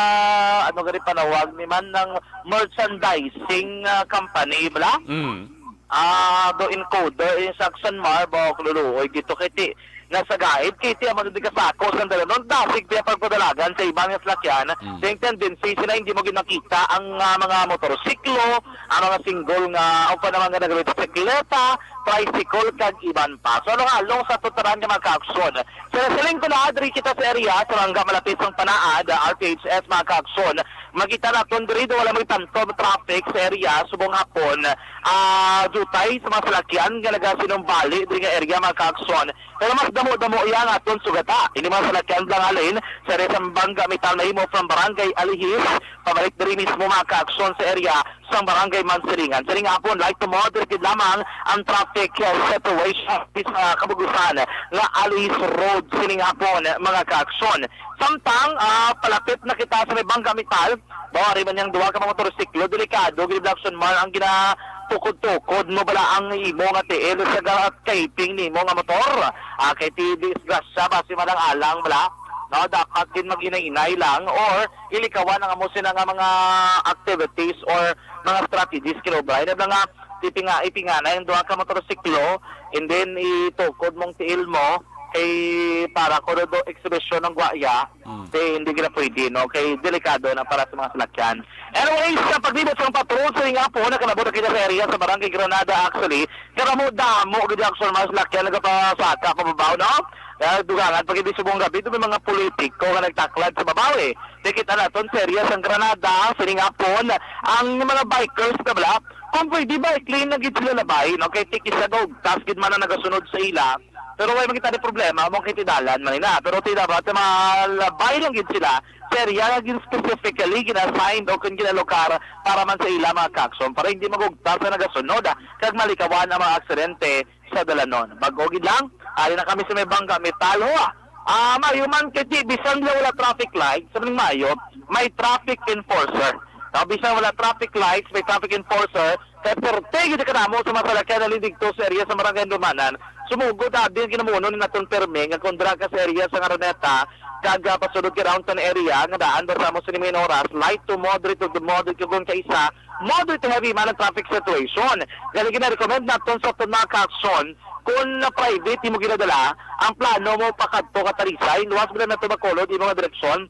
ano gani panawag ni man ng merchandising, ah, company, bala? Mm. Ah, do encoder, yung sa Aksyon Mar, ba, kaluluoy dito kay ti, nasa gaib, kay ti, ang mga kasako sa dalanon, dasig piya pagpadalagan sa ibang nga salakyan, Mm. yung tendency sila hindi mo ginakita ang, ah, mga motorsiklo, ang mga single nga, o pa naman nga nagbisikleta, tricycle, kag iban pa. So, along-along sa tutaran nga mga kaaksyon. Sa siling ko na, diri kita sa area, sa Barangay Malapit sang Panaad, ah, R P H S, mga kaaksyon, makita naton diri, do wala may tanto traffic sa area, subong hapon, ah, jutay sa mga salakyan nga nagasinumbali diri nga area, mga kaaksyon. Pero mas damo-damo iya ang aton sugata. Ini mga salakyan lang halin sa area sa Bangga Metal mahimo from Barangay Alihis, pabalik diri mismo mga kaaksyon sa area sa Barangay Mansilingan. Sining hapon, light to moderate gid lamang ang traffic, uh, situation sa kabugusan nga Alihis Road sining hapon, mga kaaksyon. Samtang, ah, palapit na kita sa may Bangga Metal, Mao ari man yang duha ka mga motorsiklo, delikado gid, Blackson Mar, ang ginatukod-tukod mo bala ang imo nga tiil sa ga-, taping nimo nga motor. Ah, kay ti disgrasya, basi man ang alang bala. No, dapat din maghinay-hinay lang or ilikawan ang amo sina nga mga activities or mga strategies kinobra. Ina nga ipinga-, ipingana yung duha ka motorsiklo, and then itukod mong tiil mo, kay para ko do exhibition ng guwaya, Mm. kay hindi gina pwede, no? Kay delikado na para sa mga salakyan. Anyways, sa paglibot sa patrol, sa nga po, nakalabot na kita sa area sa Barangay Granada, actually, karamo-damo, gid ang mga salakyan, nagapasaka, pababaw, no? Kaya dugangan, pag hindi subong gabi, ito may mga politiko nga nagtaklad sa babaw, eh. Nakita naton sa area sang Granada, sining hapon, ang mga bikers na bala, kung pwede, bike lane na gid sila labay, no? Kay ti kisa daw, tas gid man ang nagasunod sa ila. Pero way makita ni problema, mo kay ti dalan man ina. Pero ti dapat malabay lang gid sila sa area nga gin specifically gina-assigned o kung ginalokar para man sa ila mga kakson, para hindi magugtas ang nagasunod, ah, kag malikawan ang mga aksidente sa dalanon. Bag-o gid lang, ari na kami sa may Bangga Metal, ho, ah. Ah, maayo man kay ti, bisan nga wala traffic light, sa maning maayo, may traffic enforcer. Now, bisan wala traffic lights, may traffic enforcer, kay perte gid kadamo sa mga salakyan na lindigto sa area sa Barangay Dumanan. Sumugod abi ang ginamuno ni naton permi nga kung dira ka sa area sa Araneta, kag, ah, pasulod ka downtown area, nga daan basta mo sa mga oras, light to moderate to moderate kung kaisa, moderate to heavy man ang traffic situation. Gani gina-recommend naton sa aton mga kakson, kung na private imo ginadala, ang plano mo pakadto ka Talisay, luwas mo na to Bacolod, imo nga direksyon.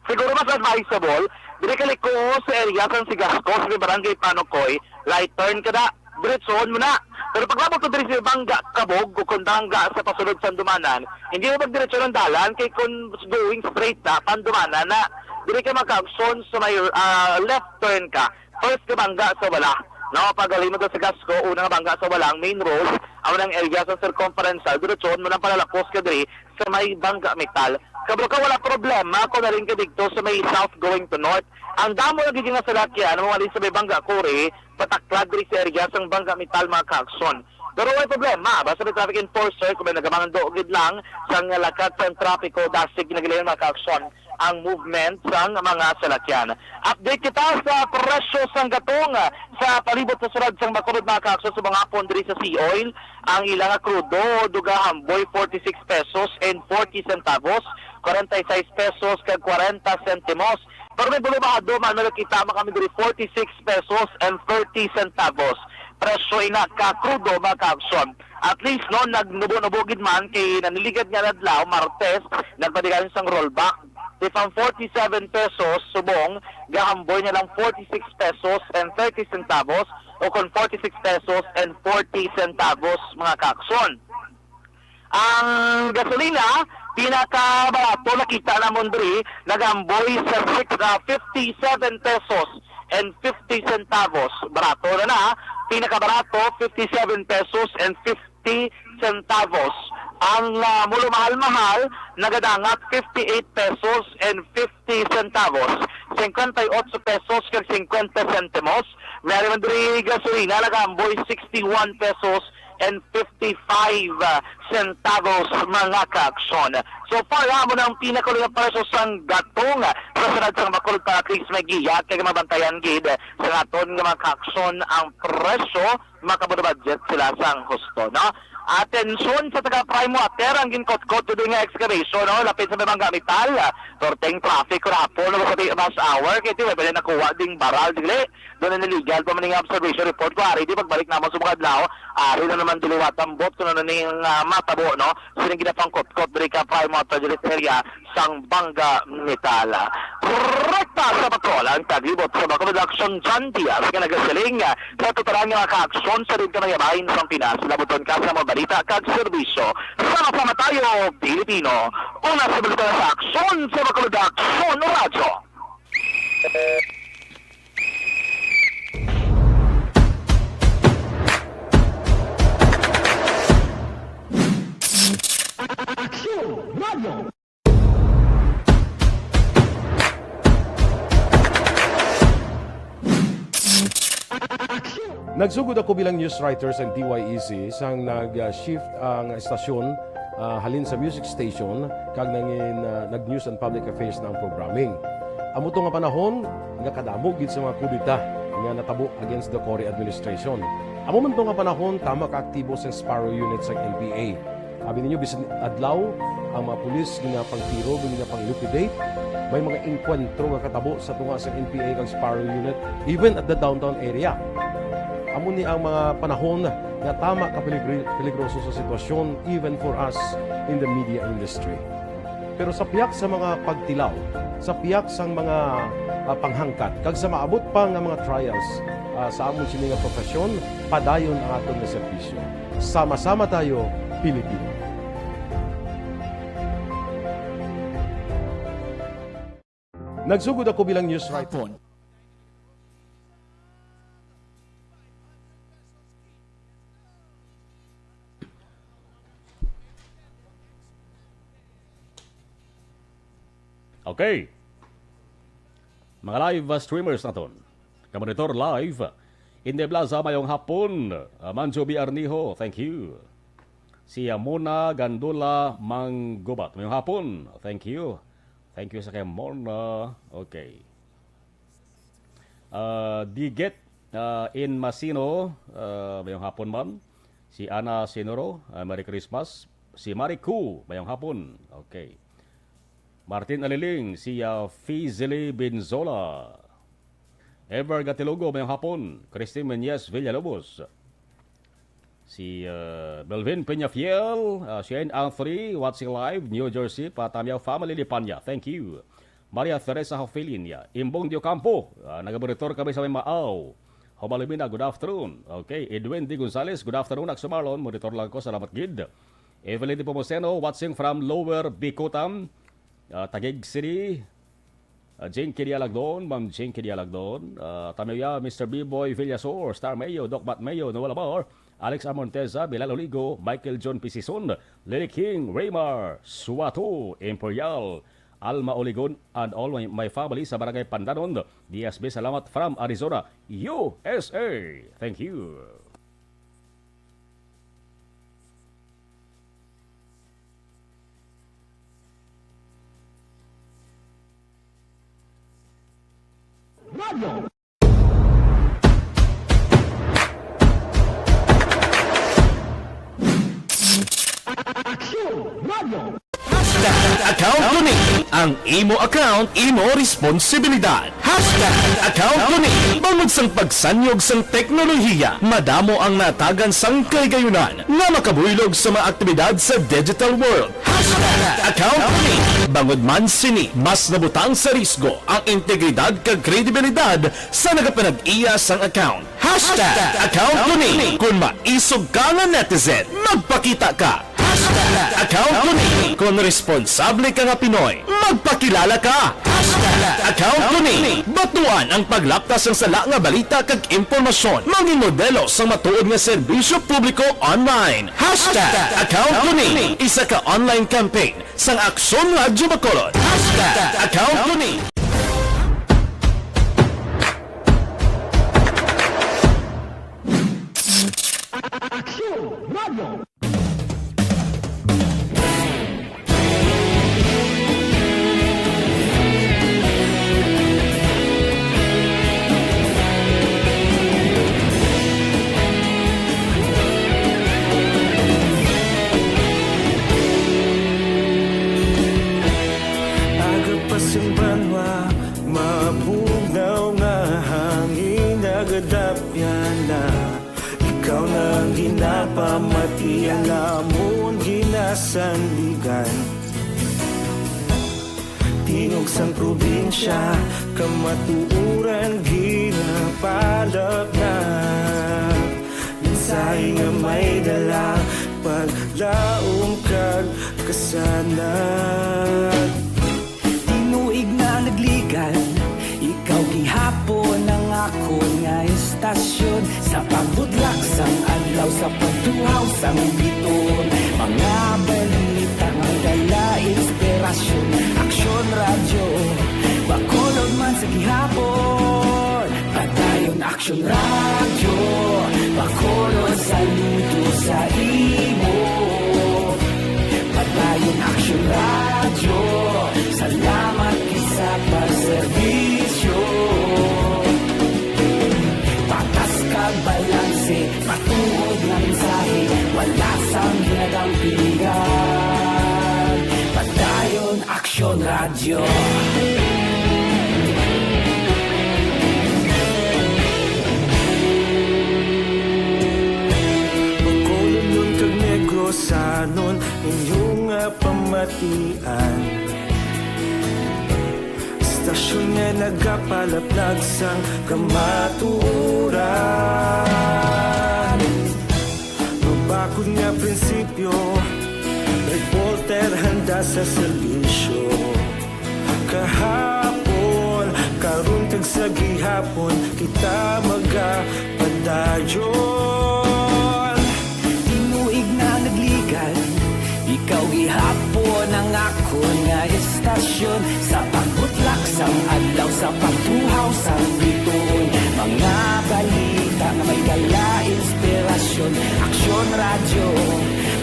Siguro mas advisable, dili ka liko sa area sang Sigasco, sa may barangay Panukoy, right turn ka na, diretsohon mo na. Pero paglabot mo diri sa Bangga Kabog, o kung Bangga sa pasulod sa Dumanan, hindi mo magdiretso ng dalan, kay kung going straight na, pandumanan na, diri ka makaagson sa may, ah, left turn ka. First nga bangga sa wala. No, pag mo sa Gasco, una nga bangga sa wala, ang main road, ang unang area sa circumferential, diretsohon mo ng palalakos ka diri sa may Bangga Metal. Kabro ka, wala problema kung narin ka dito sa may south going to north. Ang damo na gigi nga salakyan, ang mga sa may Bangga Kuri, pataklad diri sa area sang Bangga Metal, mga kaakson. Pero may problema, basta may traffic enforcer, kung may nagamando gid lang sang lakat sang trapiko, dasig na gid lang, mga kaakson, ang movement sang mga salakyan. Update kita sa presyo sang gatong sa palibot sa sulod sang Bacolod, mga kaakson, sa mga hapon diri sa Sea Oil. Ang ilang krudo, duga hamboy, forty-six pesos and forty centavos, forty-six pesos kag forty sentimos. Pero may bulubado man, nakita mo kami diri, forty-six pesos and thirty centavos. Presyo ina ka krudo, mga kaakson. At least, no, nagnubo-nubo gid man kay naniligad nga adlaw, Martes, nagpadigayon sang rollback. If ang forty-seven pesos subong, gahamboy na lang forty-six pesos and thirty centavos o kon forty-six pesos and forty centavos, mga kaakson. Ang gasolina, pinakabarato nakita namon diri, nagamboy sa six, ah, fifty-seven pesos and fifty centavos. Barato na na, pinakabarato, fifty-seven pesos and fifty centavos. Ang, ah, mulo mahal-mahal, nagadangat fifty-eight pesos and fifty centavos, cincuenta y ocho pesos kag cincuenta sentimos. Meron man diri gasolina, nagamboy sixty-one pesos and fifty-five centavos, mga kaakson. So far, amo na ang pinakauli nga presyo sang gatong sa syudad sang Bacolod para at least may giya kay mabantayan gid sa aton nga mga kaakson ang presyo, makabudbudget sila sang husto, no? Atensyon sa taga Prime Water, ang ginkotkot today nga excavation, no? Lapit sa may Bangga Metal, perting traffic ko hapon, no? Sa rush hour, kay ti, wala nakuha ding baral, dili. Doon na niligal pa man nga observation report ko, ari, di pagbalik naman sa mga adlaw, ari na naman diliwat ang bot, kung ano ning, ah, matabo, no? Sining ginapangkotkot, diri ka Prime Water, dili sa area, sang Bangga Metal. Rekta sa patrol ang taglibot sa Bacolod Action, John Diaz, nga nagasiling sa tutaran nga mga kaaksyon sa rin kanayabahin sang Pinas. Labuton ka sa mga balita kag serbisyo. Sama-sama tayo, Pilipino. Una sa balita sa aksyon sa Bacolod Action Radyo. Action Radio. Nagsugod ako bilang news writer sa D Y E C sang nag-shift ang estasyon, ah, halin sa music station kag nangin, ah, nag-news and public affairs na ang programming. Amo to nga panahon nga kadamo gid sa mga kudeta nga natabo against the Cory administration. Amo man to nga panahon, tama ka aktibo sa Sparrow Unit sa N P A. Abi ninyo, bisan adlaw, ang mga pulis ginapangtiro, ginapang-liquidate. May mga engkwentro nga katabo sa tunga sa N P A kag Sparrow Unit, even at the downtown area. Amo ni ang mga panahon nga tama ka peligri-, peligroso sa sitwasyon, even for us in the media industry. Pero sa pihak sa mga pagtilaw, sa pihak sang mga, ah, panghangkat, kag sa maabot pa nga mga trials, ah, sa amon sini nga profesyon, padayon ang aton nga serbisyo. Sama-sama tayo, Pilipino. Nagsugod ako bilang news writer. Hapon. Okay. Mga live, uh, streamers naton. Kamonitor live. Inde Blaza, mayong hapon. Uh, Manjo B. Arnijo, thank you. Si, uh, Mona Gandula Manggubat, mayong hapon. Thank you. Thank you sa kay Mona. Okay. Ah, Diget, ah, in Masino, ah, mayong hapon, ma'am. Si Ana Sinoro, ah, Merry Christmas. Si Maricu, mayong hapon. Okay. Martin Aliling, si, ah, Fizili Binzola. Ever Gatilogo, mayong hapon. Christine Menyes Villalobos. Si, uh, Melvin Peñafiel, uh, Shane Anthony, watching live, New Jersey, pa Tamyaw family ni Panya. Thank you. Maria Teresa Hofilinia, Imbong Diocampo, uh, nagamonitor kami sa may Maaw. Homalumina, good afternoon. Okay, Edwin D. Gonzales, good afternoon, Akso Marlon. Monitor lang ko, salamat gid. Evelyn Nepomuceno, watching from Lower Bicutan, uh, Taguig City. Ah, Jinky Dialagdon, Ma'am Jinky Dialagdon, ah, Tamaya, Mister B-Boy Villasor, Star Mayo, Doc Bat Mayo, Noel Amor, Alex Amonteza, Bilal Oligo, Michael John Pisison, Lily King, Raymar, Suato, Imperial, Alma Oligon, and all my, my family sa Barangay Pandanon, D S B, salamat from Arizona, U S A. Thank you. Radyo. Aksyon Radyo. Hashtag account ko ni. Ang imo account, imo responsibilidad. Hashtag account ko ni. Bangod sang pagsanyog sang teknolohiya, madamo ang natagan sang kahigayunan nga makabuylog sa mga aktibidad sa digital world. Hashtag account ko ni. Bangod man sini, mas nabutang sa risgo ang integridad kag kredibilidad sa nagapanag-iya sang account. Hashtag account ko ni. Kon maisog ka nga netizen, magpakita ka. Hashtag account ko ni. Kon responsable ka nga Pinoy, magpakilala ka. Hashtag account ko ni. Batuan ang paglapta sang sala nga balita kag impormasyon. Mangin modelo sang matuod nga serbisyo publiko online. Hashtag account ko ni. Isa ka online campaign sang Aksyon Radyo Bacolod. Hashtag account ko ni. Aksyon Radyo. Aga pa sing banwa, mabugnaw nga hangin nagadapyan na. Ikaw na ang ginapamati, ang amon ginasandigan. Tingog sang probinsya, kamatuoran ginapalapnap. Mensahe nga may dala, paglaom kag kasanag. Tinuig na nagligan, ikaw gihapon ang akon nga istasyon. Sa pagbudlak sang adlaw, sa pagtuhaw sang biton, mga balita nga dala inspirasyon. Aksyon Radyo, Bacolod man sa gihapon. Padayon Aksyon Radyo, Bacolod, saludo sa imo. Padayon Aksyon Radyo, salamat gid sa pagserbisyo. Patas kag balanse, matuod nga mensahe, wala sang ginadampigan. Padayon Aksyon Radyo. Sanon inyo nga pamatian, istasyon nga nagapalaplag sang kamatuoran. Mabakod nga prinsipyo, reporter handa sa serbisyo. Kahapon, karon, kag sa gihapon, kita magapadayon. Tinuig na nagligan, ikaw gihapon ang akon nga istasyon. Sa pagbutlak sang adlaw, sa pagtuhaw sang bituon, mga balita nga may dala inspirasyon. Aksyon Radyo,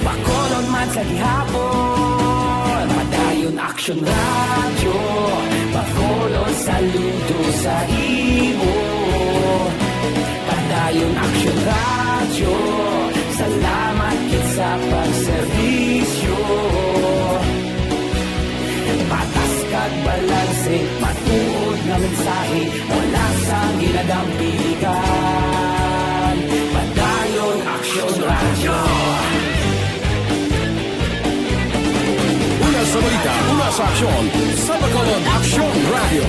Bacolod man sa gihapon. Padayon Aksyon Radyo, Bacolod, saludo sa imo. Padayon Aksyon Radyo, salamat gid sa pagserbisyo. Patas kag balanse, matuod nga mensahe, wala sang ginadampigan. Padayon Aksyon Radyo. Una sa balita, una sa aksyon, sa Bacolod Aksyon Radyo.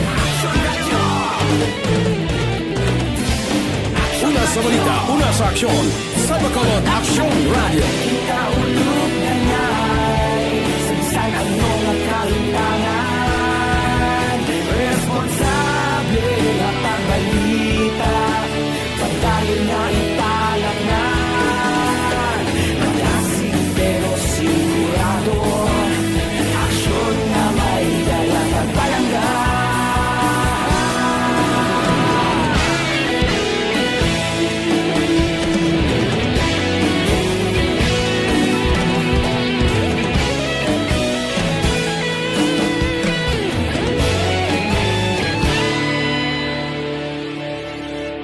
Una sa balita, una sa aksyon, sa Bacolod Aksyon Radyo. Kita ulog na ngay, sa bisan ano nga kahimtangan, responsable nga pagbalita. Padayon nga italaknan, madasig pero sigurado. Aksyon nga may dala kag palangga.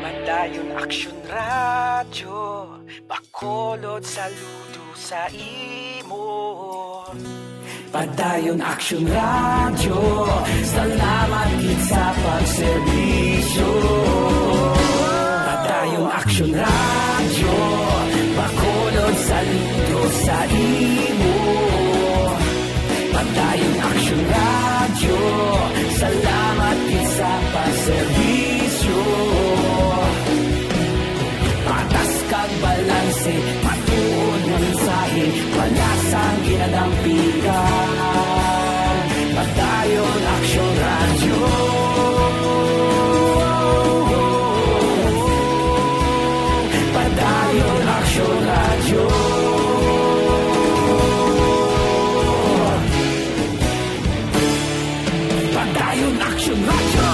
Padayon Aksyon Radyo, Bacolod, saludo sa imo. Padayon Aksyon Radyo, salamat gid sa pagserbisyo. Padayon Aksyon Radyo, Bacolod, saludo sa imo. Padayon Aksyon Radyo, salamat gid sa pagserbisyo. Patas kag balanse, matuod nga mensahe, wala sang ginadampigan. Padayon Aksyon Radyo. Padayon Aksyon Radyo. Padayon Aksyon Radyo.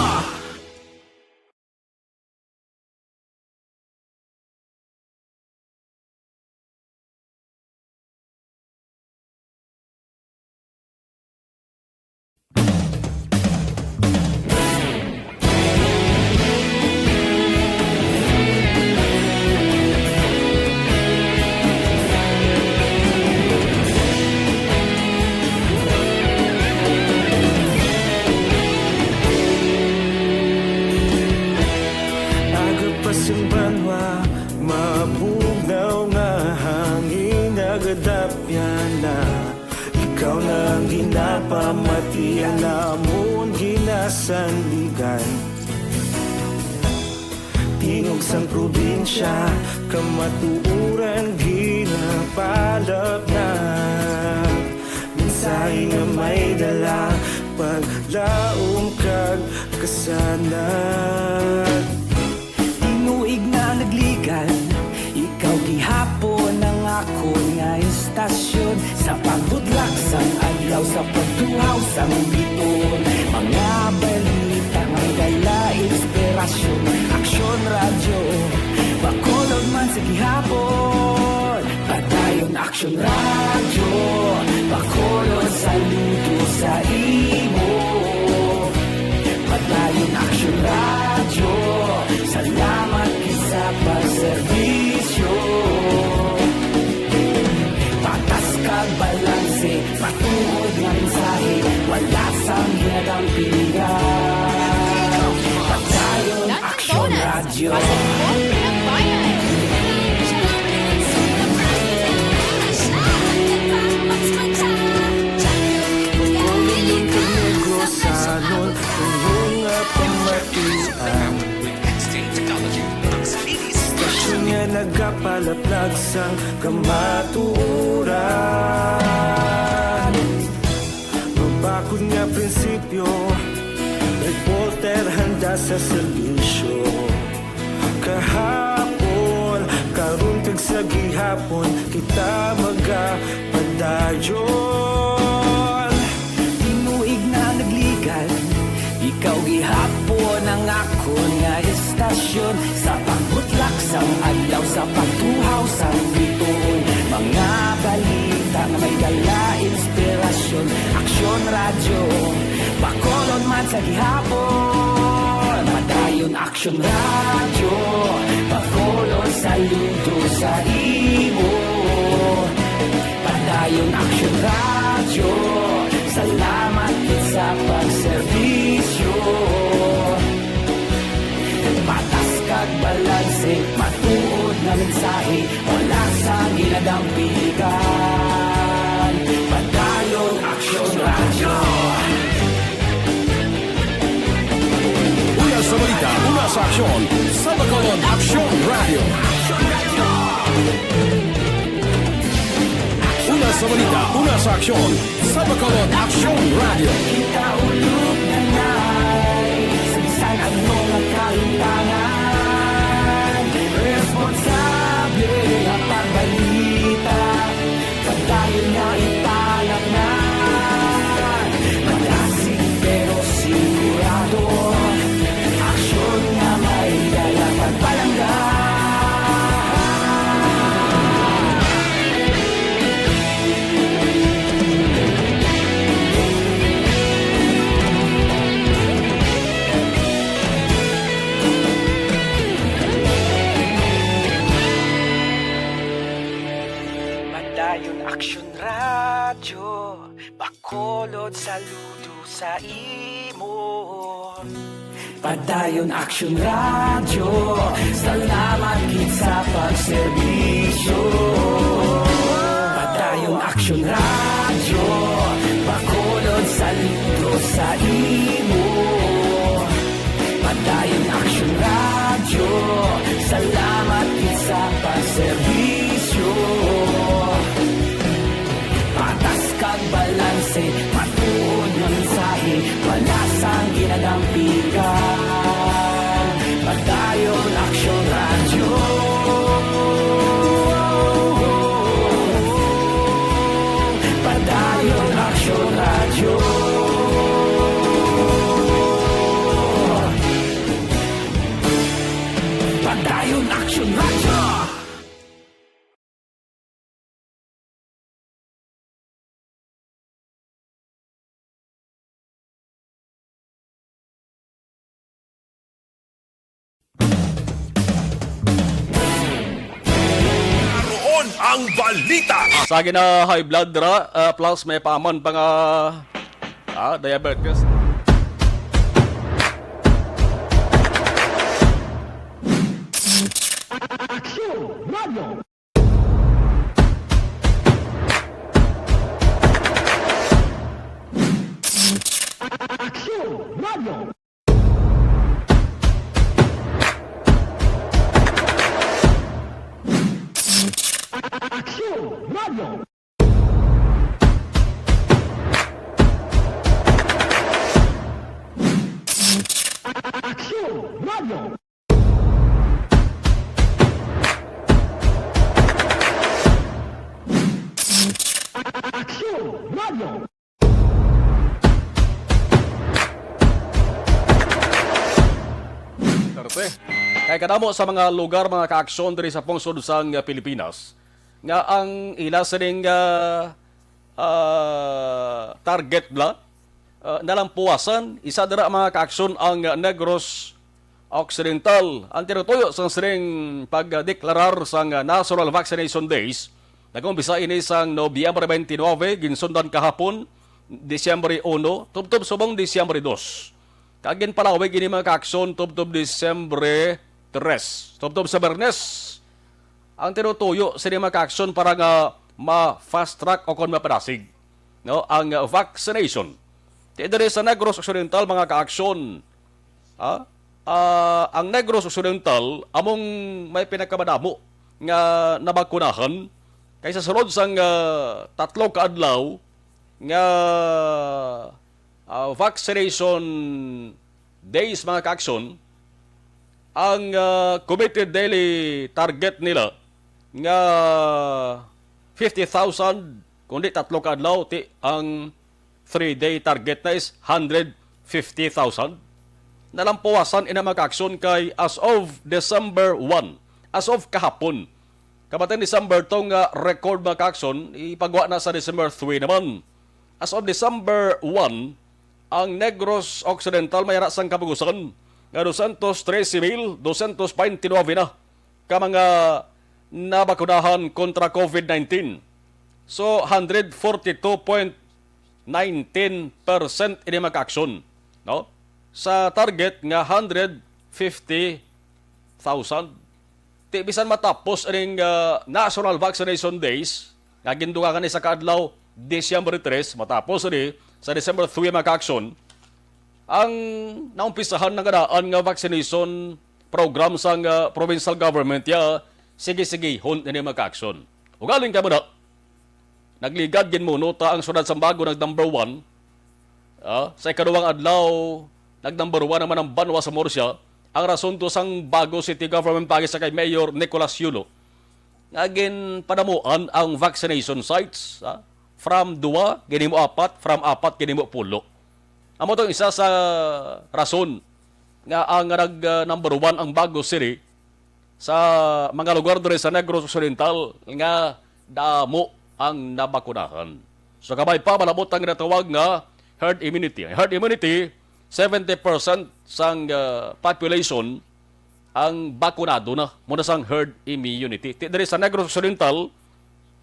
Aga pa sing banwa, mabugnaw nga hangin nagadapyan na. Ikaw na ang ginapamatian namon ginasandigan. Tingog sang probinsya, kamatuoran ginapalapnag. Mensahe nga may dala, paglaom kag kasanag. Tinuig na nagligan, ikaw gihapon ang akon nga istasyon. Sa pagbutlak sang adlaw, sa pagtuhaw sang bituon, mga balita nga dala inspirasyon. Aksyon Radyo, Bacolod man sa gihapon. Padayon Aksyon Radyo, Bacolod, saludo sa imo. Padayon Aksyon Radyo, salamat gid sa pagserbisyo. Patas kag balanse, matuod nga mensahe, wala sang ginadampigan. Padayon Aksyon Radyo. Radyo. Pasok po, Pinagbayan. Siya lang ang pinagsulat ng ating mga siya. Sang kamatuoran, mabakod nga prinsipyo, reporter handa sa serbisyo. Kahapon, karon kag sa gihapon, kita magapadayon. Tinuig na nagligan, ikaw gihapon ang akon nga estasyon. Sa pagbutlak sang adlaw, sa pagtuhaw sang bituon, mga balita nga may dala inspirasyon. Aksyon Radyo, Bacolod man sa gihapon. Padayon Aksyon Radyo, Bacolod, saludo sa imo. Padayon Aksyon Radyo, salamat gid sa pagserbisyo. Patas kag balanse, matuod nga mensahe, wala sang ginadampigan. Padayon Aksyon Radyo. Una sa balita, una sa aksyon, sa Bacolod Aksyon Radyo. Una sa balita, una sa aksyon, sa Bacolod Aksyon Radyo. Kita ulog na nai sa bisan ano nga kahimtangan. Responsable nga pagbalita, padayon nga ipalaknay. Madasig pero sigurado, aksyon nga may dala pagpalangga. Padayon Aksyon Radyo, Bacolod, saludo sa imo. Padayon Aksyon Radyo, salamat gid sa pagserbisyo. Padayon Aksyon Radyo, Bacolod, saludo sa imo. Padayon Aksyon Radyo, salamat gid sa pagserbisyo. Patas kag balanse, matuod nga mensahe, wala sang ginadampigan. Padayon Aksyon Radyo. Padayon Aksyon Radyo. Padayon Aksyon Radyo. Naroon ang balita. Sa gina high blood ra, ah, plus may paman pa nga, ah, diabetes. Aksyon Radyo. Aksyon Radyo. Aksyon Radyo. Aksyon Radyo. Duterte. Kay kadamo sa mga lugar, mga kaaksyon diri sa pungsod sang Pilipinas nga ang ila sining, ah, ah, target bala, ah, nalampuasan. Isa dira, mga kaaksyon, ang Negros Occidental. Ang tinutuyo sang sining pagdeklarar sang National Vaccination Days, nag-umpisa ini sang Nobyembre twenty-nine, ginsundan kahapon, Disyembre uno, tubtob subong Disyembre dos. Kag ginpalawig ini, mga kaaksyon, tubtob Disyembre tres, tubtob sa Biyernes. Ang tinutuyo sini, mga kaaksyon, para nga ma-fast track o kon mapadasig, no, ang, uh, vaccination. Ti diri sa Negros Occidental, mga kaaksyon, ah, ah, ang Negros Occidental among may pinakamadamo nga nabakunahan, kay sa sulod sang, ah, tatlo ka adlaw nga, ah, vaccination days, mga kaaksyon, ang, ah, committed daily target nila nga fifty thousand, kundi tatlo ka adlaw, ti ang three-day target na is hundred fifty thousand. Nalampawasan ina, mga kaaksyon, kay as of December one, as of kahapon, kamatay December to nga record, mga kaaksyon, ipagwa na sa December three naman. As of December one, ang Negros Occidental may ara sang kabugusan nga dosyentos trese mil dosyentos baynte nuebe na ka mga nabakunahan kontra COVID nineteen. So, hundred forty-two point nineteen percent ini, mga kaaksyon, no? Sa target nga hundred fifty thousand. Ti bisan matapos ining, ah, National Vaccination Days, nga gindugangan ni sa kaadlaw, Disyembre tres, matapos ini sa December three, mga kaaksyon, ang naumpisahan na nga daan nga vaccination program sang, ah, provincial government, ya, sige-sigihon ini, mga kaaksyon. Ugaling kamo na, nagligad gid muno ta ang siyudad sang Bago nag number one. Ah, sa ikaduwang adlaw, nag number one naman ang banwa sa Murcia. Ang rason to sang Bago City Government paagi sa kay Mayor Nicolas Yulo nga ginpadamuan ang vaccination sites, ah, from duwa ginhimo apat, from apat ginhimo pulo. Amo tong isa sa rason nga ang nag, ah, number one ang Bago City sa mga lugar diri sa Negros Occidental nga damo ang nabakunahan. So, kabay pa, malabot ang ginatawag nga herd immunity. Ang herd immunity, seventy percent sang, ah, population ang bakunado na, muna sang herd immunity. Ti diri sa Negros Occidental,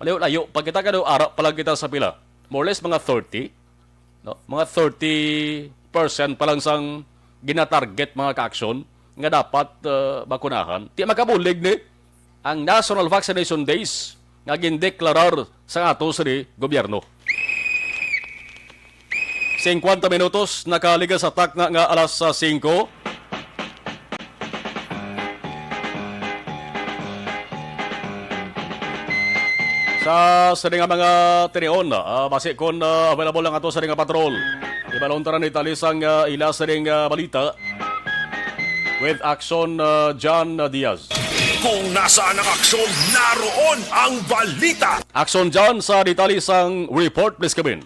malayo-layo pa kita, kay ara pa lang kita sa pila. More or less, mga thirty, no? Mga thirty percent pa lang sang ginatarget, mga kaaksyon, nga dapat, ah, bakunahan. Ti makabulig ni ang National Vaccination Days nga gindeklarar sa ato sini gobyerno. Singkwenta minutos nakaligas sa takna nga alas, ah, singko. Sa sini nga mga tinion, ah, basi kon, ah, available lang ato sini nga patrol. Ibalon ta na ni Talisang, ah, ila sini nga balita with Action, ah, John Diaz. Kung nasaan ang aksyon, naroon ang balita. Action John, sa detalye sang report, please come in.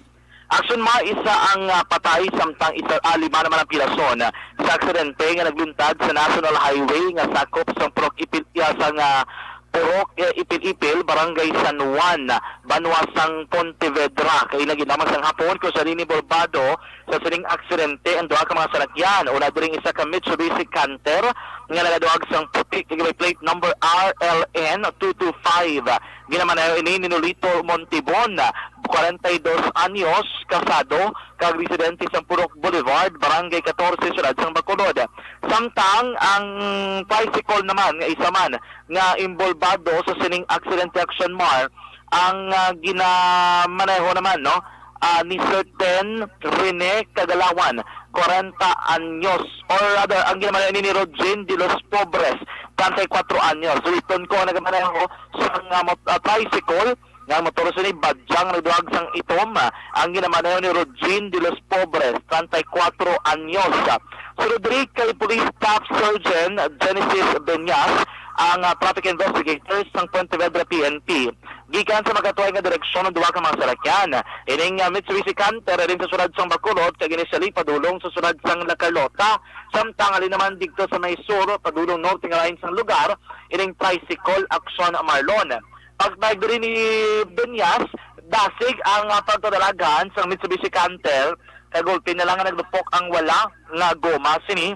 Action Mar, isa ang, ah, patay, samtang isa, ah, lima naman ang pilason, ah, sa aksidente nga nagluntad sa National Highway nga sakop sang Purok Ipil-, ah, sang, ah, Purok, eh, Ipil-Ipil, Barangay San Juan, banwa sang Pontevedra. Kay lagi lamang sang hapon, kung sa ini inbolbado sa sining aksidente ang duha ka mga salakyan. Una diri ang isa ka Mitsubishi Canter nga nagaduag sang puti kag may plate number R L N two two five. Ginamaneho ini ni Nolito Montibon, kwarenta y dos anyos, kasado, kag residente sa Purok Boulevard, Barangay katorse, Siyudad sang Bacolod. Samtang ang tricycle naman nga isa man nga inbolbado sa sining aksidente, Action Mar, ang, ah, ginamaneho naman, no, ah, ni Sir Ten Rene Kagalawan, kwarenta anyos, or rather, ang ginamaneho ni, ni Rodjin de los Pobres, treinta y cuatro anyos. So, iton ko ang nagamaneho sa nga mot-, ah, tricycle, nga motor sini, badyang nagduag sang itom, ah, ang ginamaneho ni Rodjin de los Pobres, treinta y cuatro anyos. Sulod diri kay Police Staff Sergeant Genesis Beñas, ang, ah, traffic investigator sang Pontevedra P N P. Gikan sa magkatuway nga direksyon ang duha ka mga salakyan. Ining, ah, Mitsubishi Canter halin sa siyudad sang Bacolod kag initially padulong sa siyudad sang La Carlota, samtang halin naman didto sa may sur padulong norte nga lain sang lugar, ining tricycle, Action Marlon. Pagpahayag diri ni Beñas, dasig ang, ah, pagpadalagan sang Mitsubishi Canter, kay gulpi na lang nga naglupok ang wala nga goma sini,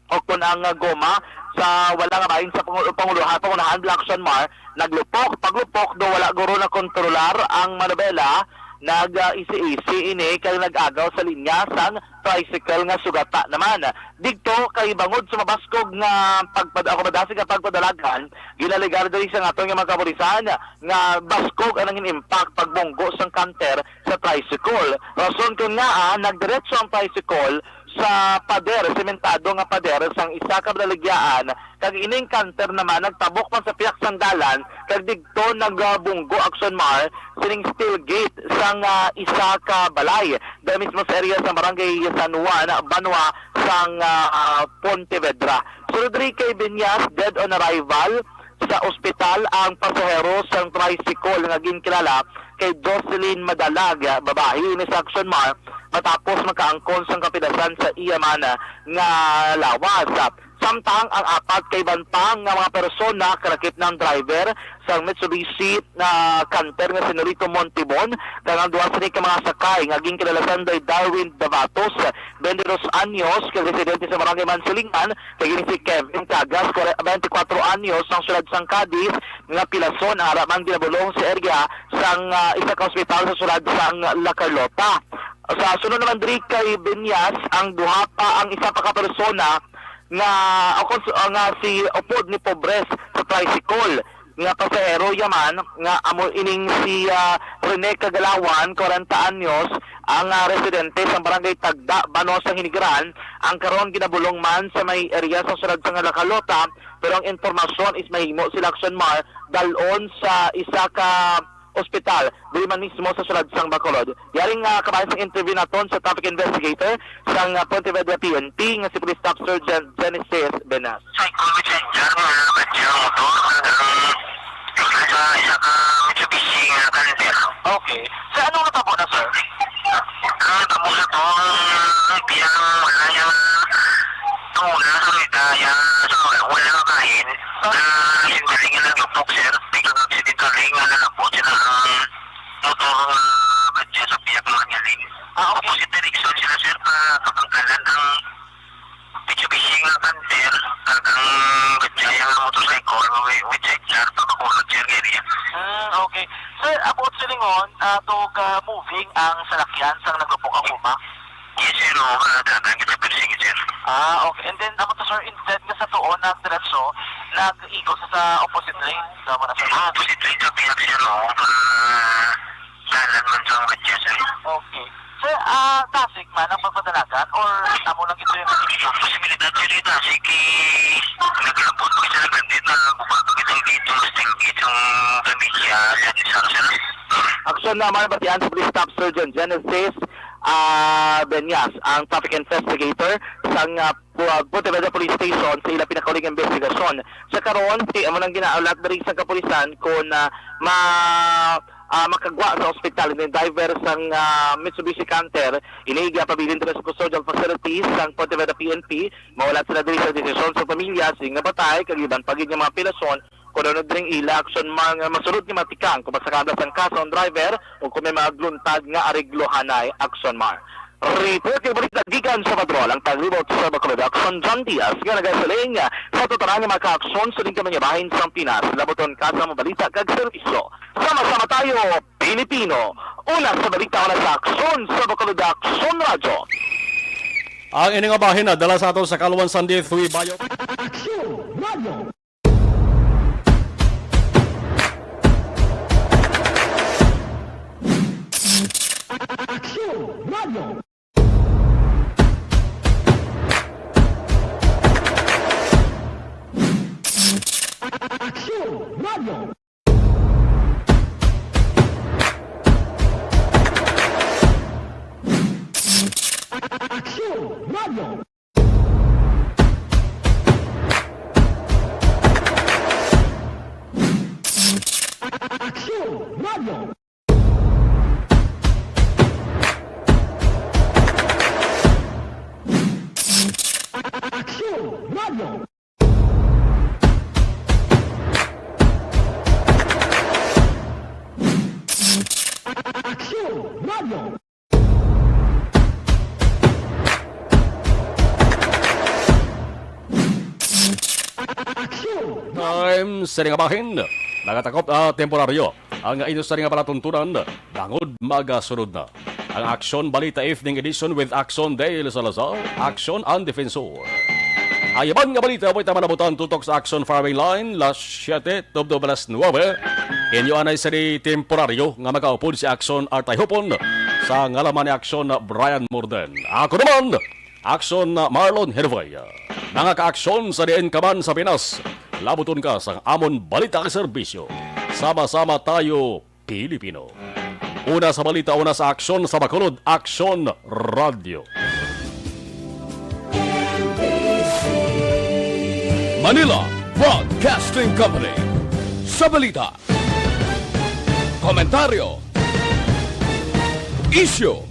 o kon ang, ah, goma sa wala nga bahin sa pangu-, panguluhan, pangunahan, Action Mar, naglupok. Paglupok do, wala guro nakontrolar ang manobela, nag, ah, isi-isi ini kag nag-agaw sa linya sang tricycle nga sugata naman. Didto kay bangod sa mabaskog nga pagpad-, ako madasig nga pagpadalagan, ginalegar diri sa aton nga mga kapulisan nga baskog ang nangin impact pagbunggo sang canter sa tricycle. Rason kon ngaa nagdiretso ang tricycle sa pader, sementado nga pader sang isa ka balaligyaan, kag ining canter naman nagtabok man sa pihak sang dalan kag didto nagbunggo, Action Mar, sining steel gate sang, ah, isa ka balay diri mismo sa area sa Barangay San Juan, banwa sang, ah, Pontevedra. Sunod diri kay Viñas, dead on arrival sa ospital ang pasahero sang tricycle nga ginkilala kay Jocelyn Madalag, babayi ini sa Action Mar, matapos makaangkon sang kapilasan sa iya man nga lawas. Samtang ang apat ka iban pa nga mga persona, kalakip na ang driver sang Mitsubishi na canter nga si Nolito Montibon, kag ang duha sini ka mga sakay nga ginkilala sanday Darwin Davatos, twenty-dos anyos, kag residente sa Barangay Mansilingan, kag ini si Kevin Cagas, kwar-, twenty-four anyos, sang siyudad sang Cadiz, nga pilason. Ara man ginabulong sa area sang, ah, isa ka ospital sa siyudad sang La Carlota. Sa sunod naman diri kay Viñas, ang duha pa, ang isa pa ka persona nga, o kung s-, ah, nga si upod ni Pobres sa tricycle nga pasahero yaman nga amo ining si, ah, Rene Kagalawan, kwarenta anyos, ang, ah, residente sa Barangay Tagda, Banwa sang Hinigaran, ang karon ginabulong man sa may area sa siyudad sang La Carlota, pero ang impormasyon is mahimo sila, Action Mar, dalon sa isa ka ospital diri man mismo sa siyudad sang Bacolod. Yari nga kabahin sang interview naton sa traffic investigator sang, ah, Pontevedra P N P nga si Police Staff Sergeant Genesis Benas. Sa ikaw, Messenger, nga nabadya ang motor, ang sa isa ka Mitsubishi nga canter. Okay. Sa anong natabo na, sir? Ang natabo sa to, ang biyang wala yung tuna sa may kaya, sa wala, wala nga kain. Na sindaling nga nagupok, sir. Tingnan ang sindaling nga nalapot sila ang motor nga badya sa piyak nga nyaling. Ah, okay. Opposite direction sila, sir, pa kapangkalan ang Mitsubishi nga canter, kag ang Gajaya nga motorcycle nga may with sidecar, pagkakulot siya nga area. Mm, okay. Sir, about silingon, ah, to ka moving ang salakyan sang nagupok ang guma? Yes, sir, no. Ah, dagan kita per sige, sir. Ah, okay. And then, amo to, sir, instead nga sa tuon nagdiretso, nag-igo sa, sa opposite lane. Tama na, sir. Ah, opposite lane sa piyak, sir, no. Ah, Dalan man sa mga dyan, sir. Okay. Sir, ah, Dasig man ang pagpadalagan or amo lang ito yung Ang posibilidad, sir, ito, sige, naglabot ko sa nagkandit na bukal ko itong dito, mas tingkit yung pamilya, sa Disang, sir. Aksyon naman, batian sa Police Staff Sergeant Genesis, ah, Benyas, ang traffic investigator sang, ah, Bu-, Pontevedra Police Station sa ila pinakauling investigasyon. Sa karon, ti-, amo nang ginaulat diri sa kapulisan kung, ah, ma-, ah, makagwa sa ospital ni driver sang, ah, Mitsubishi Canter. Ini gapabilin diri sa custodial facilities sang Pontevedra P N P. Maulat sila diri sa desisyon sa pamilya, sing nga patay, kag iban pa gid nga mga pilasyon. Kung ano dring ila aksyon man nga masulod nga matikang kung masakada sang kaso ang driver o kung may mga gluntad nga areglohanay, aksyon man. Report kay balita gikan sa patrol ang taglibot sa Bacolod Action, John Diaz, nga nagasiling sa tutunan nga makaaksyon sa lingkod nga bahin sang Pinas. Labuton ka sa mga balita kag serbisyo. Sama-sama tayo, Pilipino. Una sa balita, una sa aksyon sa Bacolod Action Radyo. Ang ini nga bahin na dala sa aton sa Kalwan Sandy Three Bio. Action Radio. Action Radio. Action Radio. Action Radio. Action Radio. Action Radio. Action Radio. Action. Time sa nga bahin. Nagatakop, ah, temporaryo ang inyo sa nga palatuntunan. Dangod magasunod na ang Action Balita Evening Edition with Action Dale Salazar, Action ang Defensor. Ang iban nga balita, pwede man nabutan tutok sa Action Firing Line, las siete tubtob alas nuebe. Inyo anay sa di temporaryo nga makaupod si Action Artay Hupon sa ngalaman ni Action Brian Morden. Ako naman, Aksyon, Marlon Hervey. Mga kaaksyon sa diin ka man sa Pinas, labuton ka sang amon balita kag serbisyo. Sama-sama tayo, Pilipino. Una sa balita, una sa aksyon sa Bacolod, Aksyon Radyo. Manila Broadcasting Company. Sa balita, komentaryo, isyu,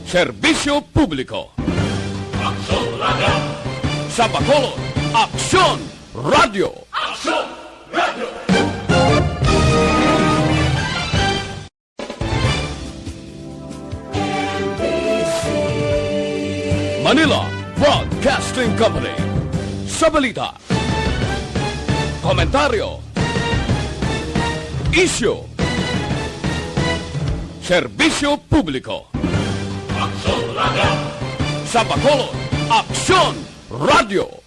serbisyo publiko. Aksyon Radyo. Sa Bacolod, Aksyon Radyo. Aksyon Radyo. Manila Broadcasting Company. Sa balita, komentaryo, isyu, serbisyo publiko. Aksyon Radyo. Sa Bacolod, Aksyon Radyo.